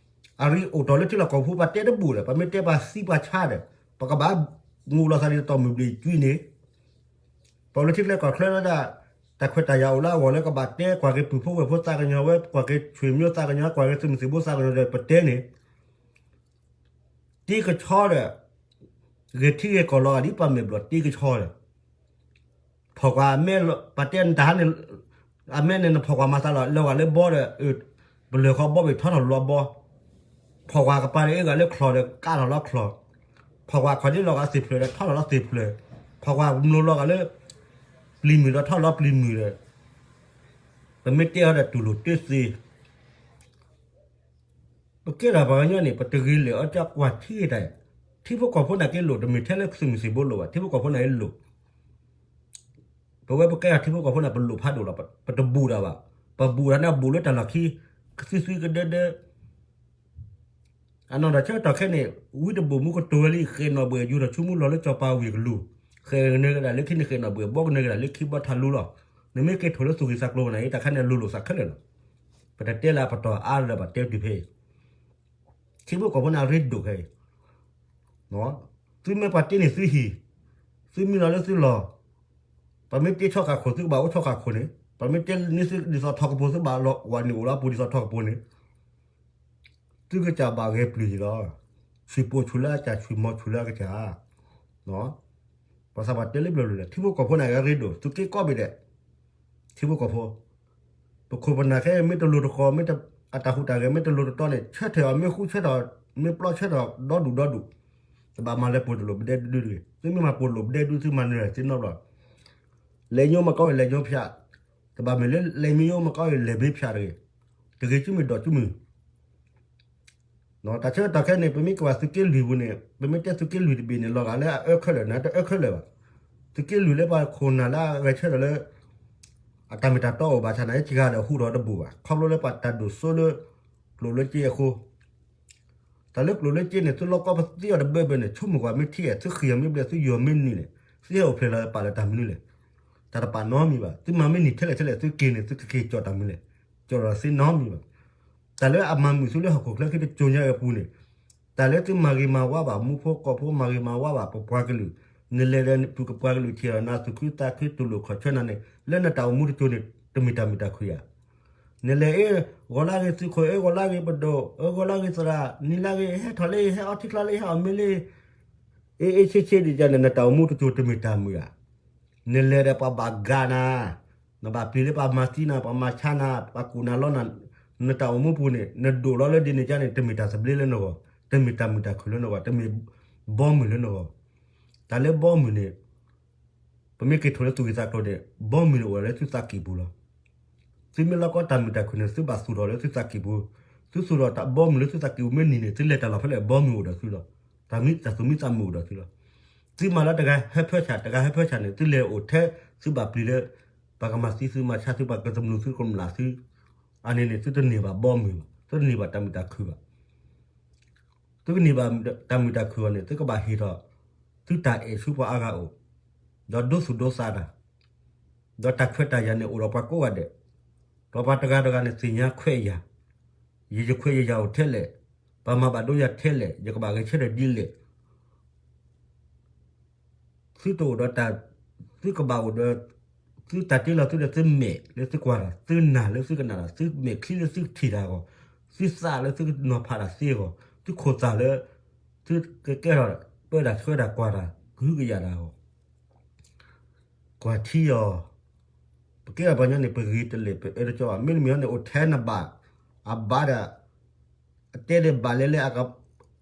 အရ့အိၣ်တီၢ်လၢထံလီၢ်ကီၢ်ဖိ ပှၤတဲတဘူၣ်ဒီး ပှၤမ့ၢ်တဲပှၤသံပှၤဆါဒီး, ပကဘၣ်ငိၢ်လီၤသးဒ်တီၢ်မုၢ်ဘျ့ၣ်ဆွံန့ၣ် ပှၤလၢထံချၢကီၢ်ချၢလၢဒၣ် တၢ်ခွဲးတၢ်ယာ်အိၣ်လၢအဂီၢ်လၢကဘၣ်တဲ ကွၢ်က့ၤပုၢ်ဖိဝဲၢ်ဖိသးကညီၤဝဲ ကွၢ်က့ၤဆွေမျိုးသးကညီၤ ကွၢ်က့ၤသုးမုၢ်သံၣ်ဘိသးကညီၤဒီး ပတဲန့ၣ် တ့ကဆီဒီး ဂဲၤထံဂဲၤကီၢ်လီၤဂာ်ဒ်ပှၤမဲာ်ဘျီၣ်တ့ကဆီဒီး ဖီၣ်ကွၢ်အမဲ ပှၤတဲနတၢ်ဟါန့ၣ် အမဲန့ၣ် နဖီၣ်ကွၢ်မၤသးလီၤ လၢဂာ်လၢဘီဒီး ပလၢၢ်ဃီဘီဘ့ၣ်ထီထီၣ်လီၤဘီ, ဖီၣ်ကွၢ်ကပၤဒီးအ့ၣ်ဂၤလၢချီၣ်ဒီး ကးထီၣ်လီၤချီၣ်, ဖီၣ်ကွၢ်ခီၣ်ဒ့လီၤဂာ်သ့ၣ်ဖျၢၣ်ဒီး ထီထီၣ်လီၤသ့ၣ်ဖျၢၣ်, ဖီၣ်ကွၢ်မျိာ်လီၤဂာ်လၢ ပျံၤမုၢ်ဒီးထီၣ်လီၤပျံၤမုၢ်ဒီး ပမ့ၢ်တဲအီၤဒီးတူၢ်လိာ်တ့သ့ ပကဲထီၣ်ပှၤကညီန့ၣ် ပတဂ့ၤလၢာ်အီၤ ကကွၢ်ထံဂ့ၤတၢ်, ထံဖိကီၢ်ဖိနာ်က့လိၣ် တမ့ၢ်ထဲလၢသုးမုၢ်သံၣ်ဘိလိၣ်ဘၣ် ထံဖိကီၢ်ဖိနာ်က့လိၣ်, ပဝဲပကဲထီၣ်ထံဖိကီၢ်ဖိန့ၣ် ပလိၣ်ဖးဒိၣ်လီၤ ပတဘူးတၢ်ဘၣ်, ပဘူးတၢ်န့ၣ်ဘူးလၢတၢ်လီၢ်ခံ ကသံသွံကဒၢဒၢ အနီၢ်ဒီးဆၢကတီၢ်ခဲအံၤန့ၣ် ဝံတဘိၣ်မူကတိၤဝဲလံ ဃဲးနီၣ်ဘှဲၣ်ယူၤထီၣ်ဆူမူလီၤလၢစီၤပၤဝ့ၢ်ကလူး, ဃဲးကနၢၤကဒါလၢခံန့ၣ် ဃဲးနီၣ်ဘှဲၣ် ဘီကနၢၤကဒါလၢခံဘီထးလူလီၤ, နမ့ၢ်က့ၤထိၣ်လၢသူၣ်ဂ့ၤသးကျိၤန့ၣ် တၢ်ခါန့ၣ်လိၤလိာ်သးခဲလၢာ်လီၤ, ပတတဲလၢအပတီၢ်အါလၢၤဘၣ် တဲတုၤဖဲအံၤ ထံဖိကီၢ်ဖိန့ၣ်အရ့ဒိၣ်ခဲအံၤ, သုမ့ၢ်ပှၤတ့န့ၢ်သုဟံၣ်, သုမံလီၤလၢသုလီၢ်, ပှၤမ့ၢ်တ့ဆီၣ်ဃာ်ခိၣ်သုကဘၣ်အိၣ်ဆီၣ်ဃာ်ခိၣ်န့ၣ်, ပှၤမ့ၢ်တ့န့ၢ်သုဒ်သိးထီၣ်ကပိၤသုဘၣ်လီၤ ဝဲန့ၣ်အိၣ်လၢအပူၤဒ်သိးထီၣ်ကပိၤန့ၣ်, သုကစၢ်ဘၣ်ဂဲၤပျုၢ်ယံၤလီၤ, ဆံၣ်ပိာ်ဆူၣ်လၢအကစၢ် ဆံၣ်မီၤဆူၣ်လၢအကစၢ် ပှၤသးပှၢ်တဲလၢဘျီဘျီလၢ ထံဖိကီၢ်ဖိန့ၣ်အရ့ဒိၣ် သုးက့ကိးဘ့ၣ်ဒဲး, ထံဖိကီၢ်ဖိ, ပ ပခိၣ်ပနၢ်ခဲအံၤ မ့ၢ်တလိၤတဃီၤ မ့ၢ်အတၢ်ဟူးတၢ်ဂဲၤ မ့ၢ်တလိၤတတီန့ၣ် ဆၢထၢၣ်အီၤ မ့ၢ်ဃူဆၢထၢၣ်အီၤ မ့ၢ်ပျီဆၢထၢၣ်အီၤ ဒီဒူၣ်ဒီဒူၣ်, တဘၣ်မၤလၢပှိၢ်တလိာ်ပဒဲဒုတဂ့ၤ. သုမ့ၢ်မၤပှိၢ်တလိာ်ပဒဲဒု သုမၤနၢၤသ့နီတဘျီ, လဲၤညိမၤကီအံၤ လဲၤညိဖၠး, တဘၣ်မ့ၢ်လၢလဲၤမ့ၢ်ညိမၤကီအံၤ လဲၤဘ့ဖၠးတဂ့ၤ, တဂ့ၤ ကၠူမုၢ်ဒိၣ်ကၠူမုၢ် တၢ်ဆၢကတီၢ်ခဲအံၤန့ၣ် ပမ့ၢ်က့ၤဘၣ်သုးက့လွံၢ်ပူၤန့ၣ် ပမ့ၢ်တဲသုးက့လွံၢ်တဘ့ၣ်န့ၣ် လီၤဂာ်လၢအအၢခဲလၢာ်န့ၣ် တအၢခဲလၢာ်ဘၣ်. သုးက့လွံၢ်လၢပှၤခိၣ်နၢ်လၢအဂဲၤဆၢထၢၣ်လၢ အတၢ်မ့ၢ်တၢ်တီအိၣ်ဘၣ်ဆၣ်န့ၣ် စှၤဒီးဟူးထီၣ်တဘူးဘၣ် ခီဖျိလၢပှၤတၢ်ဒိၣ်စိလၢ ကျိၣ်လၢစ့အဃိ တၢ်လၢကျိၣ်လၢစ့န့ၣ် သုလီၢ်ကီၢ်ပသံအီၤတဘၢဘၢန့ၣ် ဆိကမိၣ်ကွၢ်မ့ၢ်ထံအဲၣ် သုဃ့ၢ်အီၤမ့ၢ်ဘျဲၣ် သုယီၤမ့ၢ်နုာ်န့ၣ် သုဟဲအိၣ်ဖျဲၣ်လီၤပာ်လၢတၢ်မနုၤလဲၣ်. တၢ်တပာ်နီတမံၤဘၣ်. သုမၤမ့ၢ်နံၤထဲလဲၣ်ထဲလဲၣ် သုက့ၤန့ၣ် သုကက့ၤကၠီၣ်တၢ်မနုၤလဲၣ်. ကၠီၣ်ဒီးသ့နီတမံၤဘၣ်. တၢ်လၢအမၤမုာ်သုလၢဟီၣ်ခိၣ်ချၢခံတကၠိညါအပူၤန့ၣ် တၢ်လၢသုမၤဂ့ၤမၤဝါဘၣ် မူဖိကီၢ်ဖိမၤဂ့ၤမၤဝါဘၣ် ပပှၤကလုာ် နလဲၤဒီးပှၤကလုာ်ထံၣ်အီၤနၤသူၣ်ခုသးခုတူၢ်လိာ်ခီၣ်ဆၢနၤန့ၣ် လၢနတၢ်အိၣ်မူတကၠိန့ၣ် တမ့ၢ်တၢ်မုာ်တၢ်ခုၣ်ဧါ. နလဲၤအ့ၣ် ဂီၤလၢဂ့ၤသုးခိၣ် အ့ၣ် ဂီၤလၢဂ့ၤပဒိၣ် အ့ၣ် ဂီၤလၢဂ့ၤသရၣ် နံၤလၢဂ့ၤ ဟဲထီၣ်လၢ ဟဲအီထံချီလၢ ဟဲအီၣ်မ့ၤလၢ အ့ၣ်အ့ၣ်ဆ့ဆ့ဒ်န့ၣ် နတၢ်အိၣ်မူတကၠိတမ့ၢ်တၢ်မုာ်ဧါ. နလဲၤဒီးပှၤဘၣ်ဂာ်နၤ, နဘၣ်ပျံၤလၢပှၤမၤသံနၤ ပှၤမၤဆါနၤ ပှၤကူၣ်နၤလီနၤ, နတၢ်အိၣ်မူပူၤန့ၣ် နဒိၣ်လီၤလၢဒ်န့ၣ်ကန့ၣ် တမ့ၢ်တၢ်သဘျ့လၢနဂီၢ်, တမ့ၢ်တၢ်မုာ်တၢ်ခုၣ်လၢနဂီၢ်, တမ့ၢ်ဘီမုၢ်လၢနဂီၢ်. တၢ်လၢဘီမုၢ်န့ၣ် ပမ့ၢ်က့ၤထိၣ်လၢသူၣ်ဂ့ၤသးကျိၤန့ၣ် ဘီမုၢ်န့ၣ်အိၣ်ဒီးလၢသုသးကံၢ်ပူၤလီၤ. သုမ့ၢ်လီၢ်ကီတၢ်မုာ်တၢ်ခုၣ်န့ၣ် သုဘၣ်သူၣ်ထီၣ်လၢသုသးကံၢ်ပူၤ, သုသူၣ်ထီၣ်တၢ်ဘီမုၢ်လၢသုသးကံၢ်ပူၤမ့ၢ်နံၤန့ၣ် သုလဲၤတၢ်လီၢ်ဖဲလဲၣ် ဘီမုၢ်အိၣ်ဒီးသုလီၤ. တၢ်မံတၢ်သူၣ်မံသးမုာ်အိၣ်ဒီးသုလီၤ. သုမၤလၢတဂၤဟၢဖၢဆၣ် တဂၤဟၢဖၢဆၣ်န့ၣ် သုလဲၤအိၣ်ထဲ သုဘၣ်ပျံၤလၢ ပှၤကမၤသံသုမၤဆါသု ပှၤကသနူသုကမျၢၢ်သု, အန့ၣ်န့ၣ် သုတန့ၢ်ဘၣ်ဘီမုၢ်ဘၣ်, သုတန့ၢ်ဘၣ်တၢ်မုာ်တၢ်ခုၣ်ဘၣ်. သုကန့ၢ်ဘၣ်တၢ်မုာ်တၢ်ခုၣ်အီၤန့ၣ် သုကဘၣ်ဟ့ၣ်ထီၣ် သုတၢ်အဲၣ်ဆူပှၤအါဂၤအိၣ်, ဒီးဒိသူၣ်ဒိသးတၢ်, ဒီးတၢ်ခွဲးတၢ်ယာ်န့ၣ်အိၣ်ဒီးပှၤကိးဂၤဒဲး, ဒီးပှၤတဂၤတဂၤန့ၣ်သ့ၣ်ညါခွဲးယာ်, ယယခွဲးယယာ်အိၣ်ထဲလဲၣ်, ပှၤမၤဘၣ်ဒိယၤထဲလဲၣ်, ယကဘၣ်ဂဲၤဆၢထၢၣ်ဒ်လဲၣ် သုတအိၣ်ဒီးတၢ်, သုကဘၣ်အိၣ်ဒီး, သုတၢ်တ့လီၤသုဒီးသုမဲာ်လၢသုကွၢ်တၢ်, သုနၢ်လၢသုကနၣ်တၢ်, သုမဲာ်ချံလၢသုထံၣ်တၢ်အဂီၢ်, သုသးလၢသုကနီၤဖးတၢ်သ့အဂီၢ်, သုခိၣ်သးလၢ, သုကကဲထီၣ်ပၢတၢ်ဆှၢတၢ်ကွၢ်တၢ် ကဟုကယာ်တၢ်အဂီၢ် ကွၢ်ထံအီၤ, ပကဲထီၣ်ပှၤကညီန့ၣ် ပဂ့ၤတလဲာ် ပအၢတကီဘၣ်, မ့တမ့ၢ်န့ၣ် အိၣ်ထဲနဘၣ်, အဘၣ်ဒီး, အတဲဒၣ်ဘၣ်လဲၣ်လဲၣ်,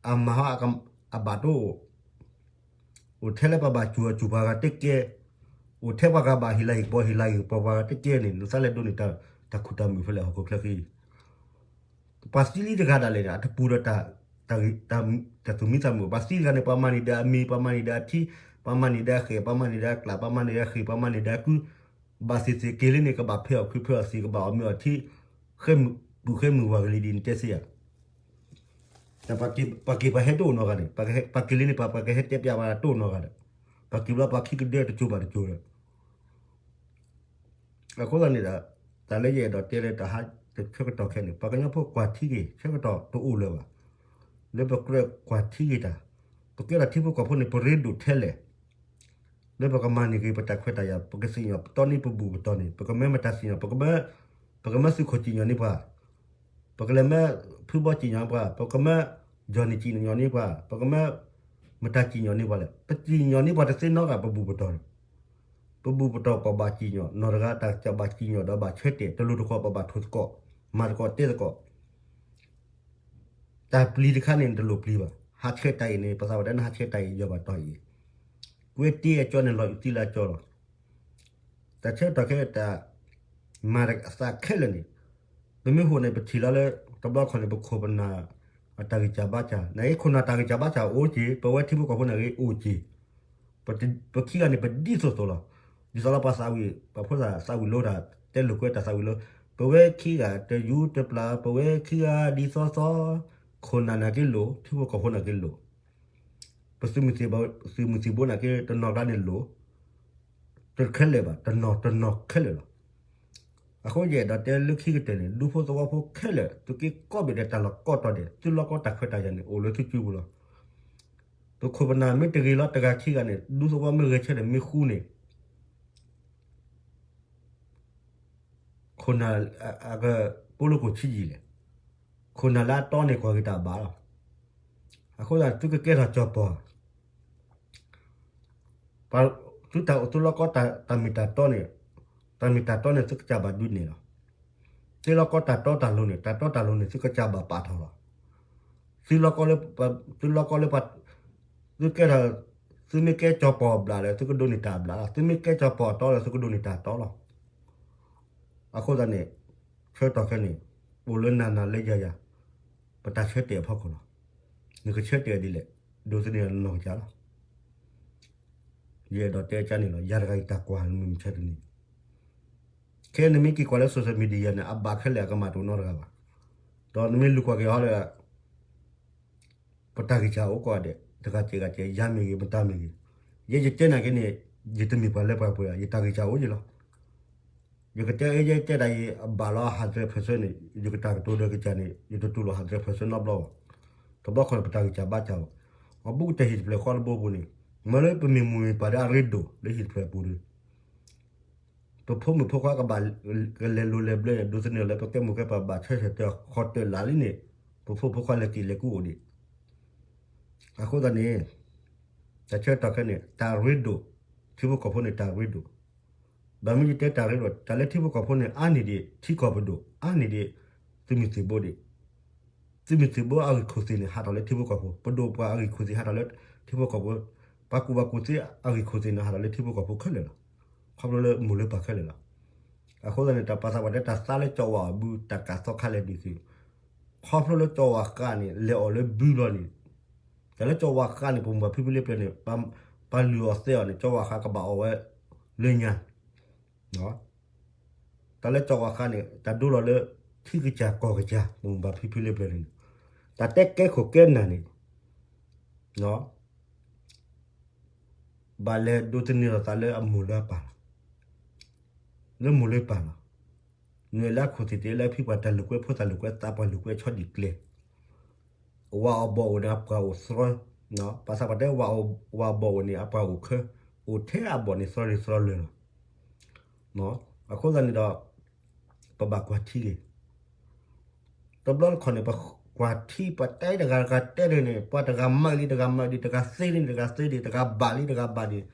အမၤဟီ အဘၣ်တအိၣ်, အိၣ်ထဲလၢပှၤဘၣ်စူၤအစူၤပှၤဂၤတကဲ, အိၣ်ထဲပှၤဂၤဘၣ်ဟ့ၣ်လၤဟ့ၣ်ကပီၤဟ့ၣ်လၤဟ့ၣ်ကပီၤပှၤဂၤတကဲန့ၣ် နသးလဲၤဒိးန့ၢ်တၢ်ခူၣ်တၢ်မုာ်ဖဲလဲၣ်ဟီၣ်ခိၣ်ချၢဃံ ပှၤသံလံတဂၤဒၣ်လဲာ်န့ၣ် အတပူၤဒီး, တၢ်သူၣ်မံသးမုာ်, ပှၤသံတဂၤန့ၣ် ပှၤမၤန့ၢ်ဒီးအမံၤ, ပှၤမၤန့ၢ်ဒီးအထံ, ပှၤမၤန့ၢ်ဒီးအဃဲၣ်, ပှၤမၤန့ၢ်ဒီးအကျး, ပှၤမၤန့ၢ်ဒီးအကု, ဘၣ်သ့ၣ်သ့ၣ်က့ၤလံန့ၣ် ကဘၣ်ဖဲးအီၣ်ခုဖဲးအီၣ်သံး, ကဘၣ်အီၣ်မ့ၤအီထံ, ဃဲမုၢ်ပူၤဃဲမုၢ်ဝၤကလံၤဒ်န့ၣ်တဲသ့ဧါ. ပှၤက့ၤပှၤဟဲတအိၣ်နီတဂၤန့ၣ်, ပှၤက့ၤလံန့ၣ် ပှၤကဟဲတဲပျးပှၤတအိၣ်နီတဂၤဒီး, ပှၤက့ၤဘျီပှၤခံကဒၢတစိၤဘၣ်တစိၤဒီး အဃိသတးန့ၣ်ဒီး, တၢ်လၢယအဲၣ်ဒိးတဲလၢတၢ်ဟးတဆၢကတီၢ်ခဲန့ၣ် ပှၤကညီဖိကွၢ်ထံဂ့ၤ ဆၢကတီၢ်တအိၣ်လၢၤဘၣ်, လၢပကြၢးကွၢ်ထံဂ့ၤတၢ်, ပကဲထီၣ်ထံဖိကီၢ်ဖိန့ၣ် ပရ့ဒိၣ်ထဲလဲၣ်, လၢပကမၤန့ၢ်က့ၤပတၢ်ခွဲးတၢ်ယာ် ပကသ့ၣ်ညါပတီၢ်န့ၣ်ပဘူၣ်ပတီၢ်န့ၣ် ပကမၢမတၤသ့ၣ်ညါ ပကမၢ, ပကမၢသုးခိၣ်စံၣ်ညီၣ်န့ၢ်ပှၤ ပကလဲၤမၢဖုဘီစံၣ်ညီၣ်န့ၢ်ပှၤ, ပကမၢ, ယီၢ်နံၣ်စံၣ်ညီၣ်န့ၢ်ပှၤ, ပကမၢ, မတၤစံၣ်ညီၣ်န့ၢ်ပှၤလဲၣ်, ပစံၣ်ညီၣ်န့ၢ်ပှၤတသ့နီတဂၤ ပဘူၣ်ပတီၢ်န့ၣ်, ပဘူၣ်ပတီၢ်ပဘၣ်စံၣ်ညီၣ် နီၢ်တဂၤတၢ်ဘၣ်စံၣ်ညီၣ်ဒီးဘၣ်ဆၢတဲာ် တလိၤတဃီၤပဘၣ်ထိၣ်သကိး, မၤသကိးတဲသကိး တၢ်ပျံၤတခါန့ၣ် နတလိၣ်ပျံၤဘၣ်, ဟးဆှဲးတၢ်အံၤန့ၣ် ပသးပှၢ်တဲနဟးဆှဲးတၢ်အံၤ ယီၢ်ဘၣ်တီၢ်အံၤ, ကွဲတ့အကၠီန့ၣ် လီၤအုးသံလၢအကၠီလီၤ. တၢ်ဆၢကတီၢ်ခဲအံၤတၢ်, မၤအသးခဲလၢာ်န့ၣ်, ပမ့ၢ်ဟိန့ၣ် ပထံၣ်လီၤလၢ တဘျီခီန့ၣ် ပခိၣ်ပနၢ်, အတၢ်ဂံၢ်စၢ်ဘါစၢ်, နအံၤခိၣ်နၢ်တၢ်ဂံၢ်စၢ်ဘါစၢ်အိၣ်က့ၤ, ပဝဲထံဖိကီၢ်ဖိန့ၣ်ဂ့ၤအိၣ်က့ၤ ပခံဂၤန့ၣ် ပဒ်သိးသိးလီၤ. ဒ်သိးလီၤပှၤသးဝံၣ် ပှၤဖိသၣ်သးဝံၣ်လိတၢ်, တဲလိာ်ကွဲတၢ်သးဝံၣ်လိ, ပဝဲခံဂၤတယူတပျၢ် ပဝဲခံဂၤဒ်သိးသိး, ခိၣ်နၢ်န့ၣ်က့လိာ် ထံဖိကီၢ်ဖိန့ၣ်က့လိာ်, ပသုးမုၢ်သံၣ်ဘိန့ၣ်က့ တနီၤကျါန့ၣ်လိာ်, တခဲလၢာ်ဘၣ် တနီၤတနီၤခဲလၢာ်လီၤ. အဃိယအဲၣ်ဒိးတဲလၢခံကတၢၢ်န့ၣ် ဒူဖိသဝီဖိခဲလၢာ် သုးက့ကိးဘ့ၣ်ဒီးတၢ်လီၢ်ကိးတီၤဒဲး သုလီၢ်ကီတၢ်ခွဲးတၢ်ယာ်န့ၣ် အိၣ်လၢသုစုပူၤလီၤ. ပခိၣ်ပနၢ်မ့ၢ်တဂ့ၤလီၤတဂၤခံဂၤန့ၣ် ဒူသဝီမ့ၢ်ဂဲၤဆၢထၢၣ်မ့ၢ်ဃူန့ၣ် ခိၣ်နၢ်, ပိာ်လိာ်ခိၣ်ဆံးယံာ်လဲၣ်, ခိၣ်နၢ်လၢအတီန့ၣ်ကွၢ်က့ၤတၢ်ဘၣ်လီၤ. အဃိသတးသုကကဲထီၣ်ကၠီၤပီၤ သုတၢ်အိၣ်သုလီၢ်ကီ တၢ်မ့ၢ်တၢ်တီန့ၣ်, တၢ်မ့ၢ်တၢ်တီန့ၣ် သုကစၢ်ဘၣ်ဒုးနဲၣ်လီၤ. သုလီၢ်ကီတၢ်တီတၢ်လိၤန့ၣ် တၢ်တီတၢ်လိၤန့ၣ် သုကစၢ်ဘၣ်ပာ်ထီၣ်လီၤ. သုလီၢ်ကီလၢ သုလီၢ်ကီလၢပှၤ သုကဲထီၣ် သုမ့ၢ်ကဲကၠီၤပီၢ်အဘျးဒီး သုကဒိးန့ၢ်တၢ်အဘျးလီၤ. သုမ့ၢ်ကဲကၠီၤပီၢ်အတီဒီး သုကဒိးန့ၢ်တၢ်အတီလီၤ. အဃိသတးန့ၣ် ဆၢကတီၢ်ခဲအံၤန့ၣ် အိၣ်လၢနၤနၤလၢယၤယၤ ပတၢ်ဆၢတဲာ်အဖီခိၣ်လီၤ. နကဆၢတဲာ်ဒ်လဲၣ် ဒိးသန့ၤနနီၢ်ကစၢ်လီၤ. ယအဲၣ်ဒိးတဲကါန့ၣ်လီၤ. ယၤတဂၤအံၤတၢ်ကွၢ်မုၢ်မဆါတနံၤ ခဲအံၤနမ့ၢ်က့ၤကွၢ်လၢ social media န့ၣ် အဘၣ်ခဲလၢာ်အကမၣ်တအိၣ်နီတဂၤဘၣ်. ဒီးနမ့ၢ်လူၤကွၢ်က့ၤဟီဒီး ပတၢ်ဂံၢ်စၢ်အိၣ်ကိးဂၤဒဲး တဂၤစဲးဂၤစဲး ယၤမ့ၢ်ဂ့ၤ မတၤမ့ၢ်ဂ့ၤ, ယဲယတဲနာ်က့န့ၣ် ယတမ့ၢ်ပှၤလၢပှဲၤပှဲၤ ယတၢ်ဂံၢ်စၢ်အိၣ်ယံၤလီၤ. ယကတဲအ့ ယဲတဲဒၣ်အံၤ အဘၣ်လီၤ hundred percent န့ၣ် ယကတၢ်ကတိၤဒီးကစၢ်န့ၣ် ယတတူၢ်လိာ် hundred percent နီတဘျီဘၣ်. တဘျီခီန့ၣ် ပတၢ်ဂံၢ်စၢ်ဘါစၢ်လီၤ. အဘူးကတၢၢ်ဟံၣ်တဖျၢၣ်ဃီတဘိပူၤန့ၣ် မ့ၢ်လၢပမ့ၢ်မိၢ်မ့ၢ်ပၢ်ဒီးအရ့ဒိၣ်လၢဟံၣ်တဖျၢၣ်အပူၤဒီး ပဖိမုၣ်ဖိခွါကဘၣ်ကလဲၤလိၤလဲၤဘျၢန့ၣ် ဒိးသန့ၤလၢပကဲမိၢ်ကဲပၢ်ဘၣ်ဆၢထၢၣ်တၢ်ဃီတၢၢ်လၢ်လံန့ၣ် ပဖိဖိခွါလဲၤက့ၤလဲၤကူအိၣ်ဒံး. အဃိသတးန့ၣ် တၢ်ဆၢကတီၢ်ခဲအံၤန့ၣ် တၢ်ရ့ဒိၣ် ထံဖိကီၢ်ဖိန့ၣ် တၢ်ရ့ဒိၣ်. ဘၣ်မနုၤယတဲတၢ်ရ့ဒိၣ် တၢ်လၢထံဖိကီၢ်ဖိန့ၣ် အါန့ၢ်ဒံးထံကီၢ်ပဒိၣ် အါန့ၢ်ဒံး သုးမုၢ်သံၣ်ဘိဒံး. သုးမုၢ်သံၣ်ဘိအဂံၢ်ခိၣ်သ့ၣ်န့ၣ် ဟးထီၣ်လၢထံဖိကီၢ်ဖိ, ပဒိၣ်ပှၤအဂံၢ်ခိၣ်သ့ၣ်ဟးထီၣ်လၢထံဖိကီၢ်ဖိ, ပှၤကူၣ်ဘၣ်ကူၣ်သ့အဂံၢ်ခိၣ်သ့ၣ်န့ၣ် ဟးထီၣ်လၢထံဖိကီၢ်ဖိခဲလၢာ်လီၤ. ခီဖျိလၢမိၢ်လၢပၢ်ခဲလၢာ်လီၤ. အဃိသတးန့ၣ် တၢ်ပာ်သးပှၤတဲတၢ်သးလၢကၠီၤဝါအီၤဘု တၢ်ကးသီခါလဲၣ်ဒ်သိး ခီဖျိလၢကၠီၤဝါဃးန့ၣ် လဲၤအီၣ်လၢဘုဘျီန့ၣ်, တၢ်လၢကၠီၤဝါဃးန့ၣ် ပမိၢ်ပၢ်ဖံဖုလၢပျၢၤန့ၣ် ပှၤလုၢ်အီၣ်သဲအီၤန့ၣ် ကၠီၤဝါဃးကဘၣ်အီၣ်ဝဲလၢညါ တၢ်လၢကၠီၤဝါဃးန့ၣ် တၢ်ဒိလီၤလၢ ထံကစၢ်ကီၢ်ကစၢ် ပမိၢ်ပၢ်ဖံဖုလၢပျၢၤန့ၣ်, တၢ်တဲကဲခိၣ်ကဲနၢ်န့ၣ် ဘၣ်လဲၤဒိးသန့ၤလီၤသးလၢအမိၢ်လၢအပၢ်လီၤ. လၢမိၢ်လၢပၢ်လီၤ. နုာ်လၢအခိၣ်သ့ၣ်တ့လၢဖံပှၤတၢ်လိာ်ကွဲဖိသၣ်လိာ်ကွဲသးပှၢ်လိာ်ကွဲဆီဒံၣ်ကျဲ ဝၤအီၣ်ဘီၣ်အိၣ်န့ၣ် အပှၢ်အိၣ်သြၢ, ပှၤသးပှၢ်တဲ ဝၤအီၣ်ဘီၣ်အိၣ်န့ၣ် အပှၢ်အိၣ်ခၢ, အိၣ်ထဲအဘီၣ်န့ၣ် သြၢလံသြၢလၢာ်လီၤ. အဃိသတးန့ၣ်ဒီး ပဘၣ်ကွၢ်ထံဂ့ၤ တဘျီတခီၣ်န့ၣ် ပကွၢ်ထံ ပတဲတဂၤတဂၤတဲဒ်န့ၣ် ပှၤတဂၤမၤလံတဂၤမၤဒံး တဂၤသ့လံတဂၤသ့ဒံး တဂၤဘၣ်လံတဂၤဘၣ်ဒံး,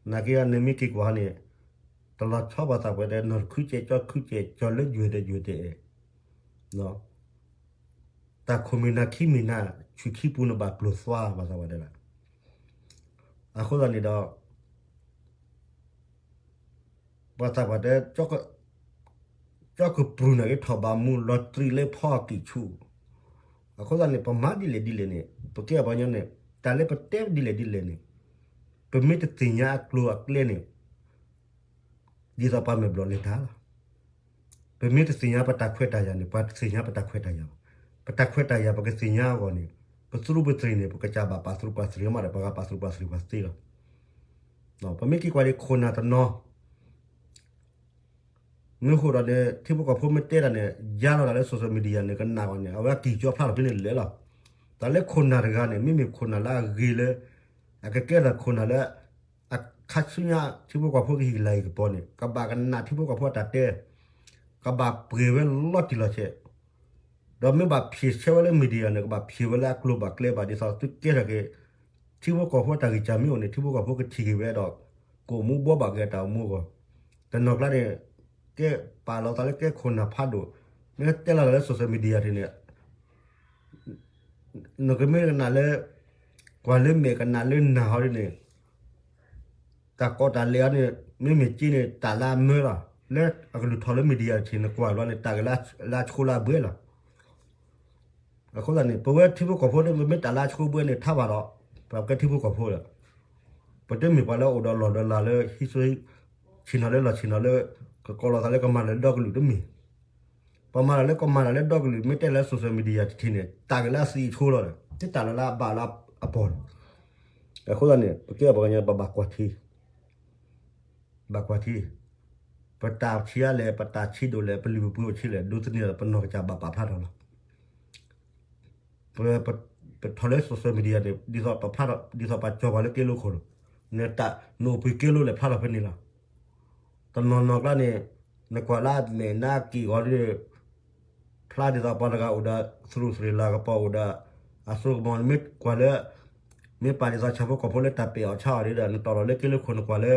နာ်က့နမ့ၢ်က့ၤကွၢ်ဟီန့ၣ် တလီၤဆီပှၤသးပှၢ်တဲ နီၢ်တခုကဲကၠီခုကဲကၠီ လၢယွဲၢ်ဒီးယွဲၢ်တအဲၣ် တၢ်ခိၣ်မ့ၢ်နၤခံမ့ၢ်နၤ ဆူၣ်ခံပူၤန့ၣ်ဘၣ်ပျိာ်သွါ ပှၤသးပှၢ်တဲဒၣ်. အဃိသတးန့ၣ်ဒီး ပှၤသးပှၢ်တဲ ကၠီကပြုၢ်န့ၣ်က့ၤထီၣ်ဘးမူ လီၤတြံၤလၢဖီအကံၢ်ဆူၣ်, အဃိသတးန့ၣ် ပမၤဒ်လဲၣ်ဒ်လဲၣ်န့ၣ် ပကဲပှၤကညီန့ၣ် တၢ်လၢပတဲဒ်လဲၣ်ဒ်လဲၣ်န့ၣ် ပမ့ၢ်တသ့ၣ်ညါအကျိၤအကျဲန့ၣ် ဒ်သိးပှၤမဲာ်ဘျီၣ်လဲၤတၢ်လီၤ. ပမ့ၢ်တသ့ၣ်ညါပတၢ်ခွဲးတၢ်ယာ်န့ၣ် ပှၤတသ့ၣ်ညါပတၢ်ခွဲးတၢ်ယာ်ဘၣ်. ပတၢ်ခွဲးတၢ်ယာ်ပကသ့ၣ်ညါအဂီၢ်န့ၣ် ပသရူးပသရံၣ်န့ၣ် ပကစၢ်ဘၣ်ပာ်သရူးပာ်သရံၣ်မးဒီး ပှၤဂၤပာ်သရူးပာ်သရံၣ်ပှၤသ့လီၤ. ပမ့ၢ်က့ၤကွၢ်ဒံးခိၣ်နၢ်တနီၤ မ့ၢ်ဃိဒီးန့ၣ် ထံဖိကီၢ်ဖိမ့ၢ်တဲတၢ်န့ၣ် ယါလီၤတၢ်လၢ social media န့ၣ် ကနၣ်အီၤန့ၣ် အဝဲအကံၢ်ကၠီဖျါထီၣ်ဖဲန့ၣ်လၢာ်လီၤ. တၢ်လၢခိၣ်နၢ်တဂၤန့ၣ် မ့မ့ၢ်ခိၣ်နၢ်လၢအဂ့ၤလၢ အကကဲထီၣ်ခိၣ်နၢ်လၢ အခါဆူညါ ထံဖိကီၢ်ဖိကဟံၣ်ကလၤဟံၣ်ကပီၤန့ၣ် ကဘၣ်ကနၣ်ထံဖိကီၢ်ဖိအတၢ်တဲ ကဘၣ်ပှ့ၤဝဲလီၤတံၢ်လီၤဆဲး ဒီးမ့ၢ်ဘၣ်ဖျ့ၣ်ဆၢဝဲလၢ media န့ၣ် ကဘၣ်ဖျ့ၣ်ဝဲလၢအကျိၤဘၣ်ကျဲဘၣ် ဒ်သိးသုကဲထီၣ်က့ၤ ထံဖိကီၢ်ဖိအတၢ်ဂံၢ်စၢ်မ့ၢ်အိၣ်န့ၣ် ထံဖိကီၢ်ဖိကထံၣ်က့ၤဝဲဒီး ကအိၣ်မူဘှီဘၣ်က့ၤအတၢ်အိၣ်မူအဂီၢ်, တနီၤကျါန့ၣ် ကဲပာ်လီၤသးလၢကဲခိၣ်နၢ်ဖးဒိၣ်, မ့ၢ်တဲလီၤသးလၢ social media န့ၣ် နကမ့ၢ်ကနၣ်လၢ ကွၢ်လၢမဲာ်ကနၣ်လၢနၢ်ဟီဒ်န့ၣ် တၢ်ကီတၢ်လဲအီၤန့ၣ် မ့မ့ၢ်က့န့ၣ် တၢ်လၢအမၢလီၤ. လၢအကလုၢ်ထီၣ်လၢ media တထံၣ် နကွၢ်ဘျီန့ၣ် တၢ်ဂ့ၤလၢအဆိလၢအဘှဲလီၤ. အဃိသတးန့ၣ် ပဝဲထံဖိကီၢ်ဖိ ပမ့ၢ်တၢ်လၢအဆိဘှဲန့ၣ် ထါဘၣ်ဒီး ပကဲထံဖိကီၢ်ဖိလီၤ. ပတမ့ၢ်ပှၤလၢအိၣ်ဒီးလီၢ်ဒီးလၤလၢ ဟံးဆူ ဆ့ၣ်နီၤလၢလီၢ်ဆ့ၣ်နီၤလၢ ကကိးလီၤသးလၢကမၤလၢၤဒီကလုာ်တမ့ၢ် ပမၤတၢ်လၢကမၤတၢ်လၢဒီကလုာ် မ့ၢ်တဲလၢ social media တထံၣ်န့ၣ် တၢ်ဂ့ၤလၢအသံအဆိလီၤဒီး တၢ်လၢလၢအဘၣ်လၢအပီၢ်လီၤ. အဃိသတးန့ၣ် ပကဲပှၤကညီ ပဘၣ်ကွၢ်ထံ ဘၣ်ကွၢ်ထံ ပတၢ်ဆံးအါလဲၣ် ပတၢ်ဆံးဒိၣ်လဲၣ် ပလုၢ်ပပှ့ၤအိၣ်ဆံးလဲၣ် ဒိးသန့ၤဒီး ပနီၢ်ကစၢ်ဘၣ်ပာ်ဖျါထီၣ်လီၤ. ပ ပထီၣ်လၢ social media န့ၣ် ဒ်သိးပဖျါထီၣ် ဒ်သိးပကၠီၤပှၤလၢက့လိခိၣ်လီၤ. နတၢ် နအိၣ်ဘှံးက့လိလဲၣ် ဖျါထီၣ်ဖဲန့ၣ်လီၤ. တနီၤနီၤကျါန့ၣ် နကွၢ်လၢအမဲာ်နါက့ၢ်ဂီၤဒီး ဖျါဒ်သိးပှၤတဂၤအိၣ်ဒီး သရူးသရ့ၤလၤကပီၤအိၣ်ဒီး အစိကမီၤ နမ့ၢ်ကွၢ်လၢ မ့ၢ်ပာ်ဒ်သိးဆၣ်ဖိကီၢ်ဖိလၢတၢ်ပဲာ်အီၤဆါအီၤဒီး နတီၢ်လီၤလၢက့လိခိၣ် နကွၢ်လၢ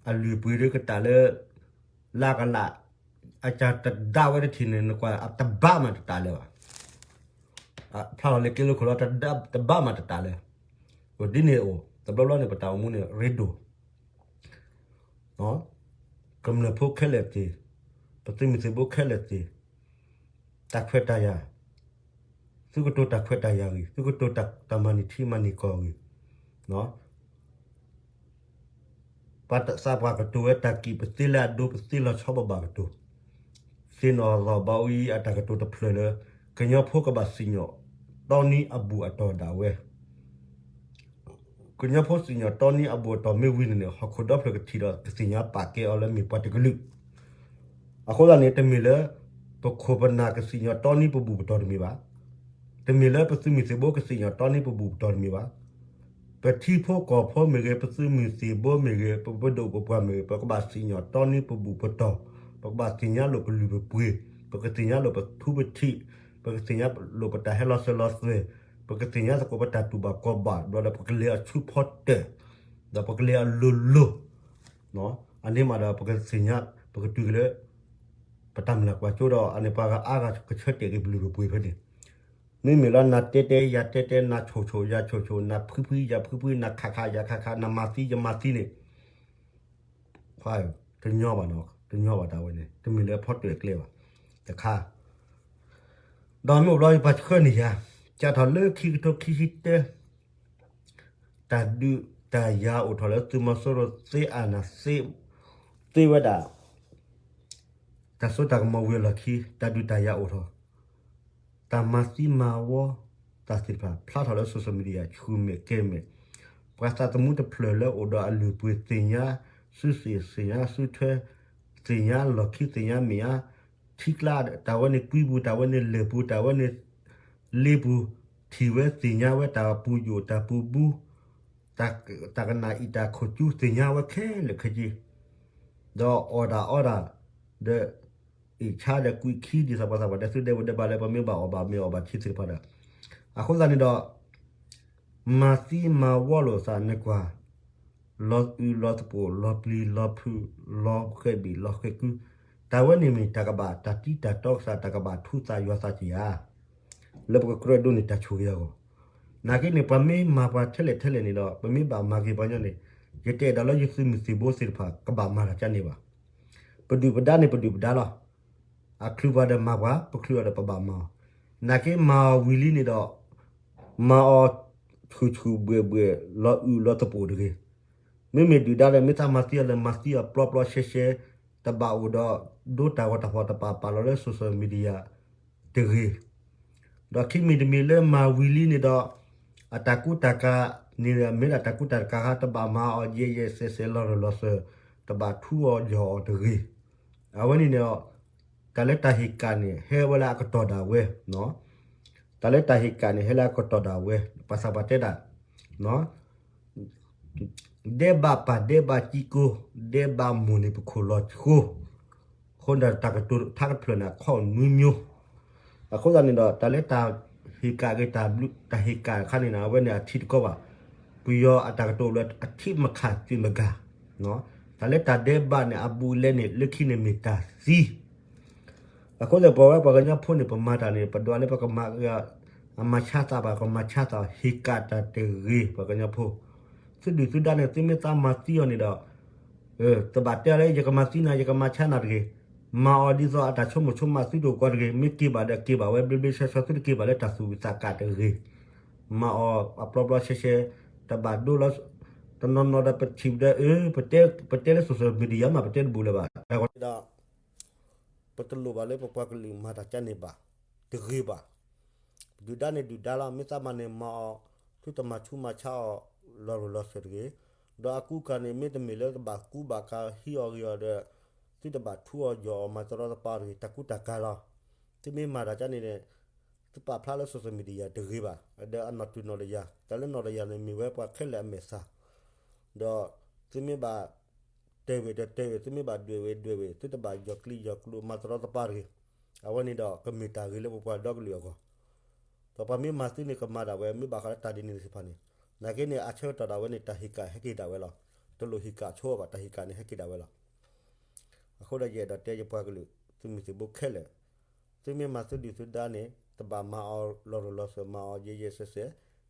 အလုၢ်အပှ့ၤဒီးကတၢၢ်လၢ လၢကလး အတၢ်တဒါဝဲတထံၣ်န့ၣ် နကွၢ်တဘၣ်မးတတးလၢၤဘၣ်. ဖျါလီၤလၢက့လိခိၣ်လီၤ တဘၣ်မးတတးလၢၤ. အိၣ်ဒ်န့ၣ်အိၣ် တဘျီဘျီန့ၣ် ပတၢ်အိၣ်မူန့ၣ်ရ့ဒိၣ် ကမျၢၢ်ဖိခဲလၢာ်သ့ၣ်, ပသုးမုၢ်သံၣ်ဘိခဲလၢာ်သ့ၣ်, တၢ်ခွဲးတၢ်ယာ်, သုကတိၤတၢ်ခွဲးတၢ်ယာ်ဂ့ၤ, သုကတိၤတၢ်မၤန့ၢ်ထံမၤန့ၢ်ကီၢ်ဂ့ၤ, ပှၤသးပှၢ်ကတိၤဝဲတၢ်ကံၣ်ပသ့လၢအဒိ ပသ့လီၤဆီပဘၣ်ကတိၤ, သ့ၣ်နီၣ်ထီၣ်ဘၣ်အံၤအတၢ်ကတိၤတဖျၢၣ်လၢ ကညီဖိကဘၣ်စံၣ်ညီၣ်တီနံအဘူၣ်အတီၢ်ဒၣ်ဝဲ ကညီဖိစံၣ်ညီၣ်တီနံအဘူၣ်အတီၢ်မ့ၢ်ဝံၤန့ၣ်န့ၣ် ဟီၣ်ခိၣ်ဒီဖျၢၣ်ကထံၣ်ဒီးကသ့ၣ်ညါပာ်ကဲအီၤလၢမ့ၢ်ပှၤတကလုာ်. အဃိသတးန့ၣ် တမ့ၢ်လၢ ပခိၣ်ပနၢ်ကစံၣ်ညီၣ်တီနံပဘူၣ်ပတီၢ်တမ့ၢ်ဘၣ်. တမ့ၢ်လၢပသုးမုၢ်သံၣ်ဘိကစံၣ်ညီၣ်တီနံပဘူၣ်ပတီၢ်တမ့ၢ်ဘၣ်. ပထံဖိကီၢ်ဖိမ့ၢ်ဂ့ၤ, ပသုးမုၢ်သံၣ်ဘိမ့ၢ်ဂ့ၤ, ပပဒိၣ်ပပှၢ်မ့ၢ်ဂ့ၤ, ပကဘၣ်စံၣ်ညီၣ်တီနံပဘူၣ်ပတီၢ်, ပကဘၣ်သ့ၣ်ညါလိာ်ပလုၢ်ပပှ့ၤ, ပကသ့ၣ်ညါလိာ်ပထူပထံး, ပကသ့ၣ်ညါလိာ်ပတၢ်ဟဲလီၤစၢၤလီၤသွဲၣ်, ပကသ့ၣ်ညါသကိးပတၢ်တူၢ်ဘၣ်ခီၣ်ဘၣ်, ဒီးပကလဲၤအဆူဖီတၢၢ်, ဒီးပကလဲၤအလိၤလိၤ အန့ၣ်မးဒီး ပကသ့ၣ်ညါ ပကတုၤက့ၤလၢ ပတၢ်မုၢ်လၢ်ကွၢ်စိဒီး အန့ၣ်ပှၤကအါဂၤကဆၢတဲာ်က့ၤပလုၢ်ပပှ့ၤဖဲန့ၣ်, မ့မ့ၢ်လၢနၤတဲတဲ ယၤတဲတဲ, နၤဆိၣ်ဆိၣ် ယၤဆိၣ်ဆိၣ်, နၤဖှံဖှံ ယၤဖှံဖှံ, နၤခးခး ယၤခးခး, နၤမၤသံ ယမၤသံန့ၣ် ခွါဧၢ, တညီဘၣ်နီၤ, တညီဘၣ်တၢ်ဝဲန့ၣ် တမ့ၢ်လၢဖီတၢၣ်ကျဲဘၣ်, တခါ, ဒီးမ့ၢ်အိၣ်ဘျီပှၤဆှၢန့ၢ်ယၤ, ကၢ်ထီၣ်လၢခံကထိခံဆံတၢ တၢ်ဒုးတၢ်ယၤအိၣ်ထီၣ်လၢသုးမီၤစိရိၤသ့အနၢ်သ့, သ့ဝဲဒၣ် တၢ်စိတၢ်ကမီၤဝံၤအလီၢ်ခံ တၢ်ဒုးတၢ်ယၤအိၣ်ထီၣ်, တၢ်မၤသံမၤဝီ တၢ်သ့ၣ်တဖၣ် ဖျါထီၣ်လၢ social media ဆူၣ်မဲာ်ကဲမဲာ်, ပှၤသးသမူတဖျၢၣ်လၢအိၣ်ဒီးအလုၢ်အပှ့ၤသ့ၣ်ညါ စုစ့ၣ်သ့ၣ်ညါစုထွဲ သ့ၣ်ညါလီၢ်ခံသ့ၣ်ညါမဲာ်ညါ ထံကျါ တၢ်ဝဲန့ၣ်ကွံပူၤ တၢ်ဝဲန့ၣ်လဲၢ်ပူၤ တၢ်ဝဲန့ၣ်လ့ပူၤ, ထံၣ်ဝဲသ့ၣ်ညါဝဲတၢ်ပူၤယိာ်တၢ်ပူၤဘူး, တၢ်ကနၣ်အံၤတၢ်ခိၣ်ကူသ့ၣ်ညါဝဲခဲလၢာ်ခဲဆ့, ဒီးအီၣ်တၢ်အီတၢ် ဒီး အ့ၣ်ဆါဒီးကွံာ်ခံဒ်သိးပှၤသးပှၢ်တဲသုဒဲးဝဲဒဲးဘၣ်လၢပမ့ၢ်ဘၣ်အီၣ်ဘၣ်မ့ၢ်အီၣ်ဘၣ်ထံသ့ၣ်တဖၣ်ဒီး, အဃိသတးန့ၣ်ဒီး မၤသံမၤဝီလိာ်သးန့ၢ်ကွၢ်, လီၤအုးလီၤသပိာ် လီၤပျံၤလီၤဖုး လီၤဃဲၤဘံၣ်လီၤဃဲၤကု, တၢ်ဝဲန့ၣ်မ့ၢ်တၢ်ကဘၣ်တၢ်တံၤတၢ်တီကစၢ် တၢ်ကဘၣ်ထူသးယွၤသးက့ၤဧါ, လၢပကကြၢးဒိးန့ၢ်တၢ်ဆိၣ်ဂ့ၤအဂီၢ်, နာ်က့န့ၣ် ပှၤမ့ၢ်မၤပှၤထဲလဲၣ်ထဲလဲၣ်န့ၣ်ဒီး ပမ့ၢ်ဘၣ်မၤက့ၤပှၤညီန့ၣ်, ယတအဲၣ်ဒိးလၢယသုးမုၢ်သံၣ်ဘိသ့ၣ်တဖၣ် ကဘၣ်မၤတၢ်ကန့ၣ်ဘၣ်. ပဒုၣ်ပဒါန့ၣ် ပဒုၣ်ပဒါလီၤ. အချုးပှၤဒီးမၤပှၤ, ပချုးအီၤဒီးပဘၣ်မၤအီၤ. နာ်က့မၤအီၤဝံၤလံန့ၣ်ဒီး မၤအီၤဆူၣ်ဆူၣ်ဘှဲၣ်ဘှဲၣ် လီၤအုးလီၤသပိာ်တဂ့ၤ. မ့မ့ၢ်ဒုၣ်ဒါဒီး မ့ၢ်သးမၤသံအီၤလၢမၤသံအီၤပျီပျီရှဲရှဲ, တဘၣ်အိၣ်ဒီးဒိတၢ်ဂီၤတၢ်ဖီၣ် တဘၣ်ပာ်လီၤလၢ social media တဂ့ၤ. ဒီးခံမံၤတမံၤလၢမၤဝံၤလံန့ၣ်ဒီး အတၢ်ကူတၢ်ကၤန့ၣ် မ့ၢ်ဒၣ်တၢ်ကူတၢ်ကၤခါ တဘၣ်မၤအီၤယဲၢ်ယဲၢ်စဲးစဲး လီၤရၢၢ်လီၤစၢၤ, တဘၣ်ထူအီၤယီၢ်အီၤတဂ့ၤ. အဝဲန့ၣ်န့ၣ်ဒီး တၢ်လၢတၢ်ဟ့ၣ်ကၣ်န့ၣ် ဟဲဝဲလၢအကတီၢ်ဒၣ်ဝဲ, တၢ်လၢတၢ်ဟ့ၣ်ကၣ်န့ၣ် ဟဲလၢအကတီၢ်ဒၣ်ဝဲ, ပှၤသးပှၢ်တဲဒၣ် ဒဲးဘးပၢ်ဒဲးဘးကံကိ, ဒဲးဘးမိၢ်န့ၣ်ပခိၣ်လီၤဃိ, အဃိန့ၣ်တၢ်ကတိၤထါတဖျၢၣ်န့ၣ် အခီၣ်နွံမျိုး. အဃိသတးန့ၣ်ဒီး တၢ်လၢတၢ်ဟ့ၣ်ကၣ်ဂ့ၤ တၢ်ဟ့ၣ်ကၣ်အခါန့ၣ် အဝဲန့ၣ်အထံတကီဘၣ်. ပယီၤအတၢ်ကတိၤလၢ အထံမခၣ်သံမဂၤ, တၢ်လၢတၢ်ဒဲးဘးန့ၣ် အဘူးအလဲန့ၣ် လၢခံန့ၣ်မ့ၢ်တၢ်သံ အဃိသတး ပဝဲပှၤကညီဖိန့ၣ် ပမၤတၢ်န့ၣ် ပဒွးလၢပကမၤ အမၤဆါသးဘၣ် ကမၤဆါသး ဟ့ၣ်ကၣ်တၢ်တဂ့ၤ ပှၤကညီဖိ. သုဒုၣ်သုဒါန့ၣ် သုမ့ၢ်သးမၤသံအီၤန့ၣ်ဒီး တဘၣ်တဲအီၤလၢ ယကမၤသံနၤ ယကမၤဆါနၤတဂ့ၤ. မၤအီၤဒ်သိးအတၢ်ဆိကမိၣ်ဆိကမးသုတအိၣ်ကီးတဂ့ၤ. မ့ၢ်က့ၤဘၣ်ဒီးက့ၤဘၣ်ဝဲ ဘျ့ဘျ့ဆှီဆှီ သုတက့ၤဘၣ်လၢတၢ်သူၣ်ဝံၣ်သးကၣ်တဂ့ၤ. မၤအီၤအပျီပျီရှဲရှဲ တဘၣ်ဒိလီၤ တနီၤနီၤဒီးပထံၣ်ဒီး ပတဲလၢ social media မး ပတဲတဘူးလၢၤဘၣ်. တၢ်ဂီၤဒီး ပတလိၣ်ဘၣ်လၢပပှၤကလုာ်မၤတၢ်ကန့ၣ်ဘၣ်, တဂ့ၤဘၣ်. ဒုၣ်ဒါန့ၣ်ဒုၣ်ဒါလီၤ, မ့ၢ်သးမၤန့ၣ်မၤအီၤ, သုတမၤဆူးမၤဆါအီၤ လီၤရူၢ်လီၤစၢၤတဂ့ၤ. ဒီးအကူအကၤန့ၣ် မ့တမ့ၢ်လၢတဘၣ်ကူဘၣ်ကၤဟံးအီၤဂ့ၤအီၤဒီး သုတဘၣ်ထူအီၤယီၢ်အီၤ မၤတရီတပါတဂ့ၤ, တၢ်ကူတၢ်ကၤလီၤ. သုမ့ၢ်မၤတၢ်ကန့ၣ်န့ၣ် သုပာ်ဖျါလၢ social media တဂ့ၤဘၣ်, ဒီးအနီၢ်တုၤနီၢ်တယၤ, တၢ်လၢနီၢ်တယၤန့ၣ် မ့ၢ်ဝဲပှၤခဲလၢာ်အမဲာ်သၣ် ဒီးသုမ့ၢ်ဘၣ်တဲာ်ဝဲဒီးတဲာ်ဝဲ, သုမ့ၢ်ဘၣ်ဒွဲၣ်ဝဲဒွဲၣ်ဝဲ, သုတဘၣ်ယီၤကျံယီၤကျိမၤတရီတပါတဂ့ၤ. အဝဲန့ၣ်ဒီးကမ့ၢ်တၢ်ဂ့ၤလၢပပှၤဒီကလုာ်အဂီၢ်. ဒီးပှၤမ့ၢ်မၤသံန့ၣ်ကမၤဒၣ်ဝဲ, မ့ၢ်ဘၣ်ဃးလၢတၢ်ဒ်န့ၣ်သ့ၣ်တဖၣ်န့ၣ်, နာ်က့န့ၣ် အဆၢကတီၢ်ဒၣ်ဝဲန့ၣ် တၢ်ဟ့ၣ်ကၣ်ဟဲက့ၤဒၣ်ဝဲလီၤ. တလိၣ်ဟ့ၣ်ကၣ်ဆိအီၤဘၣ်, တၢ်ဟ့ၣ်ကၣ်န့ၣ်ဟဲက့ၤဒၣ်ဝဲလီၤ. အဃိဒီးယအဲၣ်ဒိးတဲယပှၤကလုာ် သုးမုၢ်သံၣ်ဘိခဲလၢာ်, သုမ့ၢ်မၤသုဒုၣ်သုဒါန့ၣ် တဘၣ်မၤအီၤလီၤရူၤလီၤစၢၤ မၤအီၤယဲယဲစဲစဲ,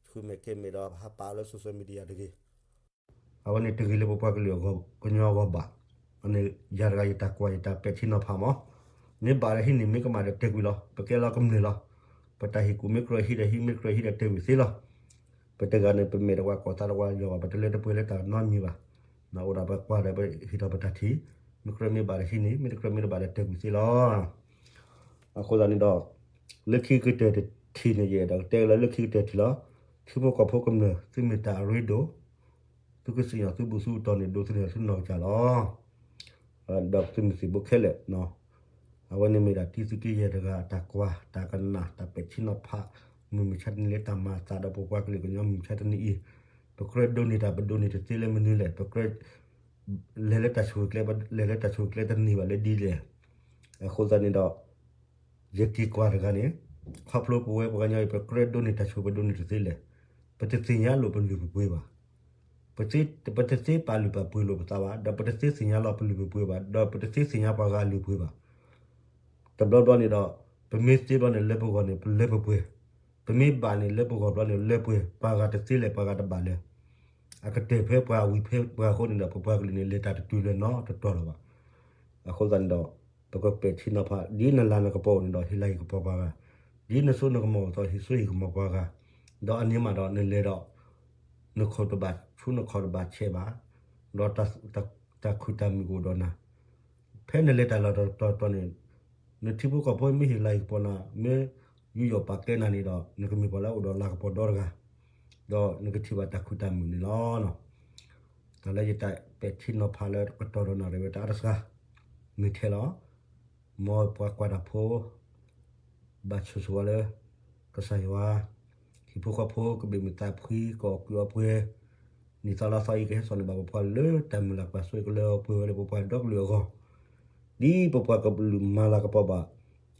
ဆူမဲာ်ကဲမဲာ်ဒီးဟးပာ်လၢ social media တဂ့ၤ. အဝဲန့ၣ်တဂ့ၤလၢပပှၤကလုာ်အဂီၢ် ကညီအဂီၢ်ဘၣ်. အန့ၣ်ယၤတဂၤယတၢ်ကွၢ်ယတၢ်ပဲာ်ထံနီၤဖးမး, မ့ၢ်ဘၣ်ဒီးဟံးန့ၢ် မ့ၢ်ကမၣ်ဒီးတဲာ်ကွံာ်လီၤ. ပကဲလီၤကမျၢၢ်လီၤ. ပတၢ်ဟ့ၣ်ကူၣ်မ့ၢ်ကြၢးဟံးဒီးဟံး မ့ၢ်ကြၢးဟံးဒီးတဲာ်ကွံာ်သ့လီၤ. ပတဂၤန့ၣ် ပမဲာ်တဝါကိၢ်သးတဝါယွၤဘၣ်, ပတလၢတပှဲၤလၢတၢ်နီတမံၤဘၣ်. အိၣ်ဒၣ်ပကွၢ်ဒီးပဟ့ၣ်ထီၣ်ပတၢ်ထံၣ်, မ့ၢ်ကြၢးမ့ၢ်ဘၣ်ဒီးဟံးန့ၢ်, မ့ၢ်တကြၢးမ့ၢ်တဘၣ်ဒီးတဲာ်ကွံာ်သ့လီၤ. အဃိသတးန့ၣ်ဒီး လၢခံကတၢၢ်တထံၣ်န့ၣ် ယအဲၣ်ဒိးကတဲလၢလၢခံကတၢၢ်ထံၣ်လီၤ. ထံဖိကီၢ်ဖိကမျၢၢ် သုမ့ၢ်တၢ်အရ့ဒိၣ်, သုကစံၣ်ညီၣ်သုဘူၣ်သုကတီၢ်န့ၣ် ဒိးသန့ၤသုနီၢ်ကစၢ်လီၤ. ဒီးသုမုၢ်သံၣ်ဘိခဲလၢာ်, အဝဲန့ၣ်မ့ၢ်ဒၣ်တံသုးက့ယဲၢ်တဂၤအတၢ်ကွၢ် တၢ်ကနၣ် တၢ်ပဲာ်ထံနီၤဖး, မုၢ်မဆါတနံၤလၢတၢ်မၤအသးဒီးပပှၤကလုာ်ကညီ မုၢ်မဆါတနံၤအံၤ, ပကြၢးဒိးန့ၢ်တၢ် ပဒိးန့ၢ်တသ့လၢမနုၤလဲၣ်, ပကြၢး လဲၤလၢတၢ်ဆိၣ်ဂ့ၤကျဲ လဲၤလၢတၢ်ဆိၣ်ဂ့ၤကျဲတန့ၢ်ဘၣ်လၢဒ်လဲၣ်. အဃိသတးန့ၣ်ဒီး ယက့ၤကွၢ်တဂၤန့ၣ်, ခီဖျိပဝဲပှၤကညီအံၤ ပကြၢးဒိးန့ၢ်တၢ်ဆိၣ်ဂ့ၤ ပဒိးန့ၢ်တသ့လဲၣ်. ပတသ့ၣ်ညါလိာ်ပလုၢ်ပပှ့ၤဘၣ်. ပတသ့ပာ်လုၢ်ပာ်ပှ့ၤလိာ်ပသးဘၣ်, ဒီးပတသ့သ့ၣ်ညါလီၤပလုၢ်ပပှ့ၤဘၣ်, ဒီးပတသ့သ့ၣ်ညါပှၤဂၤအလုၢ်အပှ့ၤဘၣ်. တဘျီဘျီန့ၣ်ဒီး ပမ့ၢ်သ့ဘျီန့ၣ် လၢပဂီၢ်န့ၣ် ပလၢပပှဲၤ, ပမ့ၢ်ဘၣ်န့ၣ် လၢပဂီၢ်ဘျီန့ၣ် လၢပှဲၤ, ပှၤဂၤတသ့လဲၣ် ပှၤဂၤတဘၣ်လဲၣ်. အကတၢၢ်ဖဲပှၤအဝံၤဖဲပှၤအဃိန့ၣ်ဒီး ပပှၤကလုာ်န့ၣ် လဲၤတၢ်တတုၤလၢၤနီတတီၤလၢၤဘၣ်. အဃိသတးန့ၣ်ဒီး ပကပဲာ်ထံနီၤဖး ဒ်နလၤနကပီၤအိၣ်န့ၣ်ဒီး ဟ့ၣ်လၤဟ့ၣ်ကပီၤပှၤဂၤ, ဒ်နစိနကမီၤအိၣ်သိး ဟ့ၣ်စိဟ့ၣ်ကမီၤပှၤဂၤ, ဒီးအန့ၣ်မးဒီးနလဲၤဒီး နခိၣ်တဘၣ်ဆူနခီၣ်တဘၣ်ဆဲးဘၣ်, ဒီးတၢ်ခုၣ်တၢ်မုာ်ကအိၣ်ဒီးနၤ, ဖဲနလဲၤတၢ်လီၢ်တတီၤတီၤန့ၣ် နထံဖိကီၢ်ဖိမ့ၢ်ဟ့ၣ်လၤဟ့ၣ်ကပီၤနၤ, မ့ၢ်ယူးယီၣ်ပာ်ကဲနၤန့ၣ်ဒီး နကမ့ၢ်ပှၤလၢအအိၣ်ဒီးလၤကပီၤဒီတဂၤ, ဒီးနကထံၣ်ဘၣ်တၢ်ခုၣ်တၢ်မုာ်န့ၣ်လီၤ. တၢ်လၢယတၢ်ပဲာ်ထံနီၤဖးလၢကတီၢ်ဒီးနၣ်ရံၣ်ဝဲတၢ်အါတစှၤ, မ့ၢ်ထဲလီၤ. မ်ပှၤကွၢ်တၢ်ဖိ ဘၣ်ဆိၣ်ဂ့ၤဝဲလၢ ကစၢ်ယွၤ, ဟံၣ်ဖိဃီဖိကဘ့ၣ်မုာ်သးဖှံ ကအီၣ်ကုးအီပှဲၤ, နံၣ်သီလါသီအံၤကဟဲစိာ်န့ၢ်ဘၣ်ပပှၤလၢတၢ်မုၢ်လၢ်ကွၢ်စိကလၢပှဲၤဝဲလၢပပှၤဒီကလုာ်အဂီၢ်, ဒ်ပပှၤကလုာ်မၤလၤကပီၤဘၣ်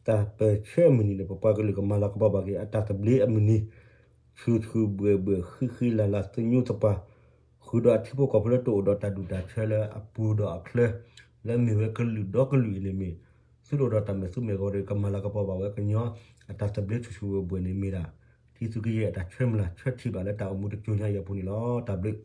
တၢ်ပၢၢ်ဆၢအမုၢ်နံၤန့ၣ် ပပှၤကလုာ်ကမၤလၤကပီၤဘၣ်က့ၤ အတၢ်သဘျ့အမုၢ်နံၤ, ဆူၣ်ဆူၣ်ဘှဲၣ်ဘှဲၣ် ဃံဃံလၤလၤ သညူသပှၢ်, ဃုာ်ဒီးအထံဖိကီၢ်ဖိလၢတအိၣ်ဒီးတၢ်ဒူၣ်တၢ်ဆၢလၢအပူၤဒီးအချၢ, လၢမ့ၢ်ဝဲကလုာ်ဒီကလုာ်အံၤန့ၣ်မ့ၢ် သုတအိၣ်ဒီးတၢ်မဲာ်သူမဲာ်ဂီၤဒီး ကမၤလၤကပီၤဘၣ်ဝဲကညီအတၢ်သဘျ့ဆူၣ်ဆူၣ်ဘှဲၣ်ဘှဲၣ်န့ၣ်မ့ၢ်ဒၣ် ထံသုးက့ယဲၢ်အတၢ်ဆၢမုၢ်လၢ်ဆၢထံၣ်ဘၣ်လၢတၢ်အိၣ်မူတကၠိညါအံၤအပူၤန့ၣ်လီၤ. တၢ်ဘျုး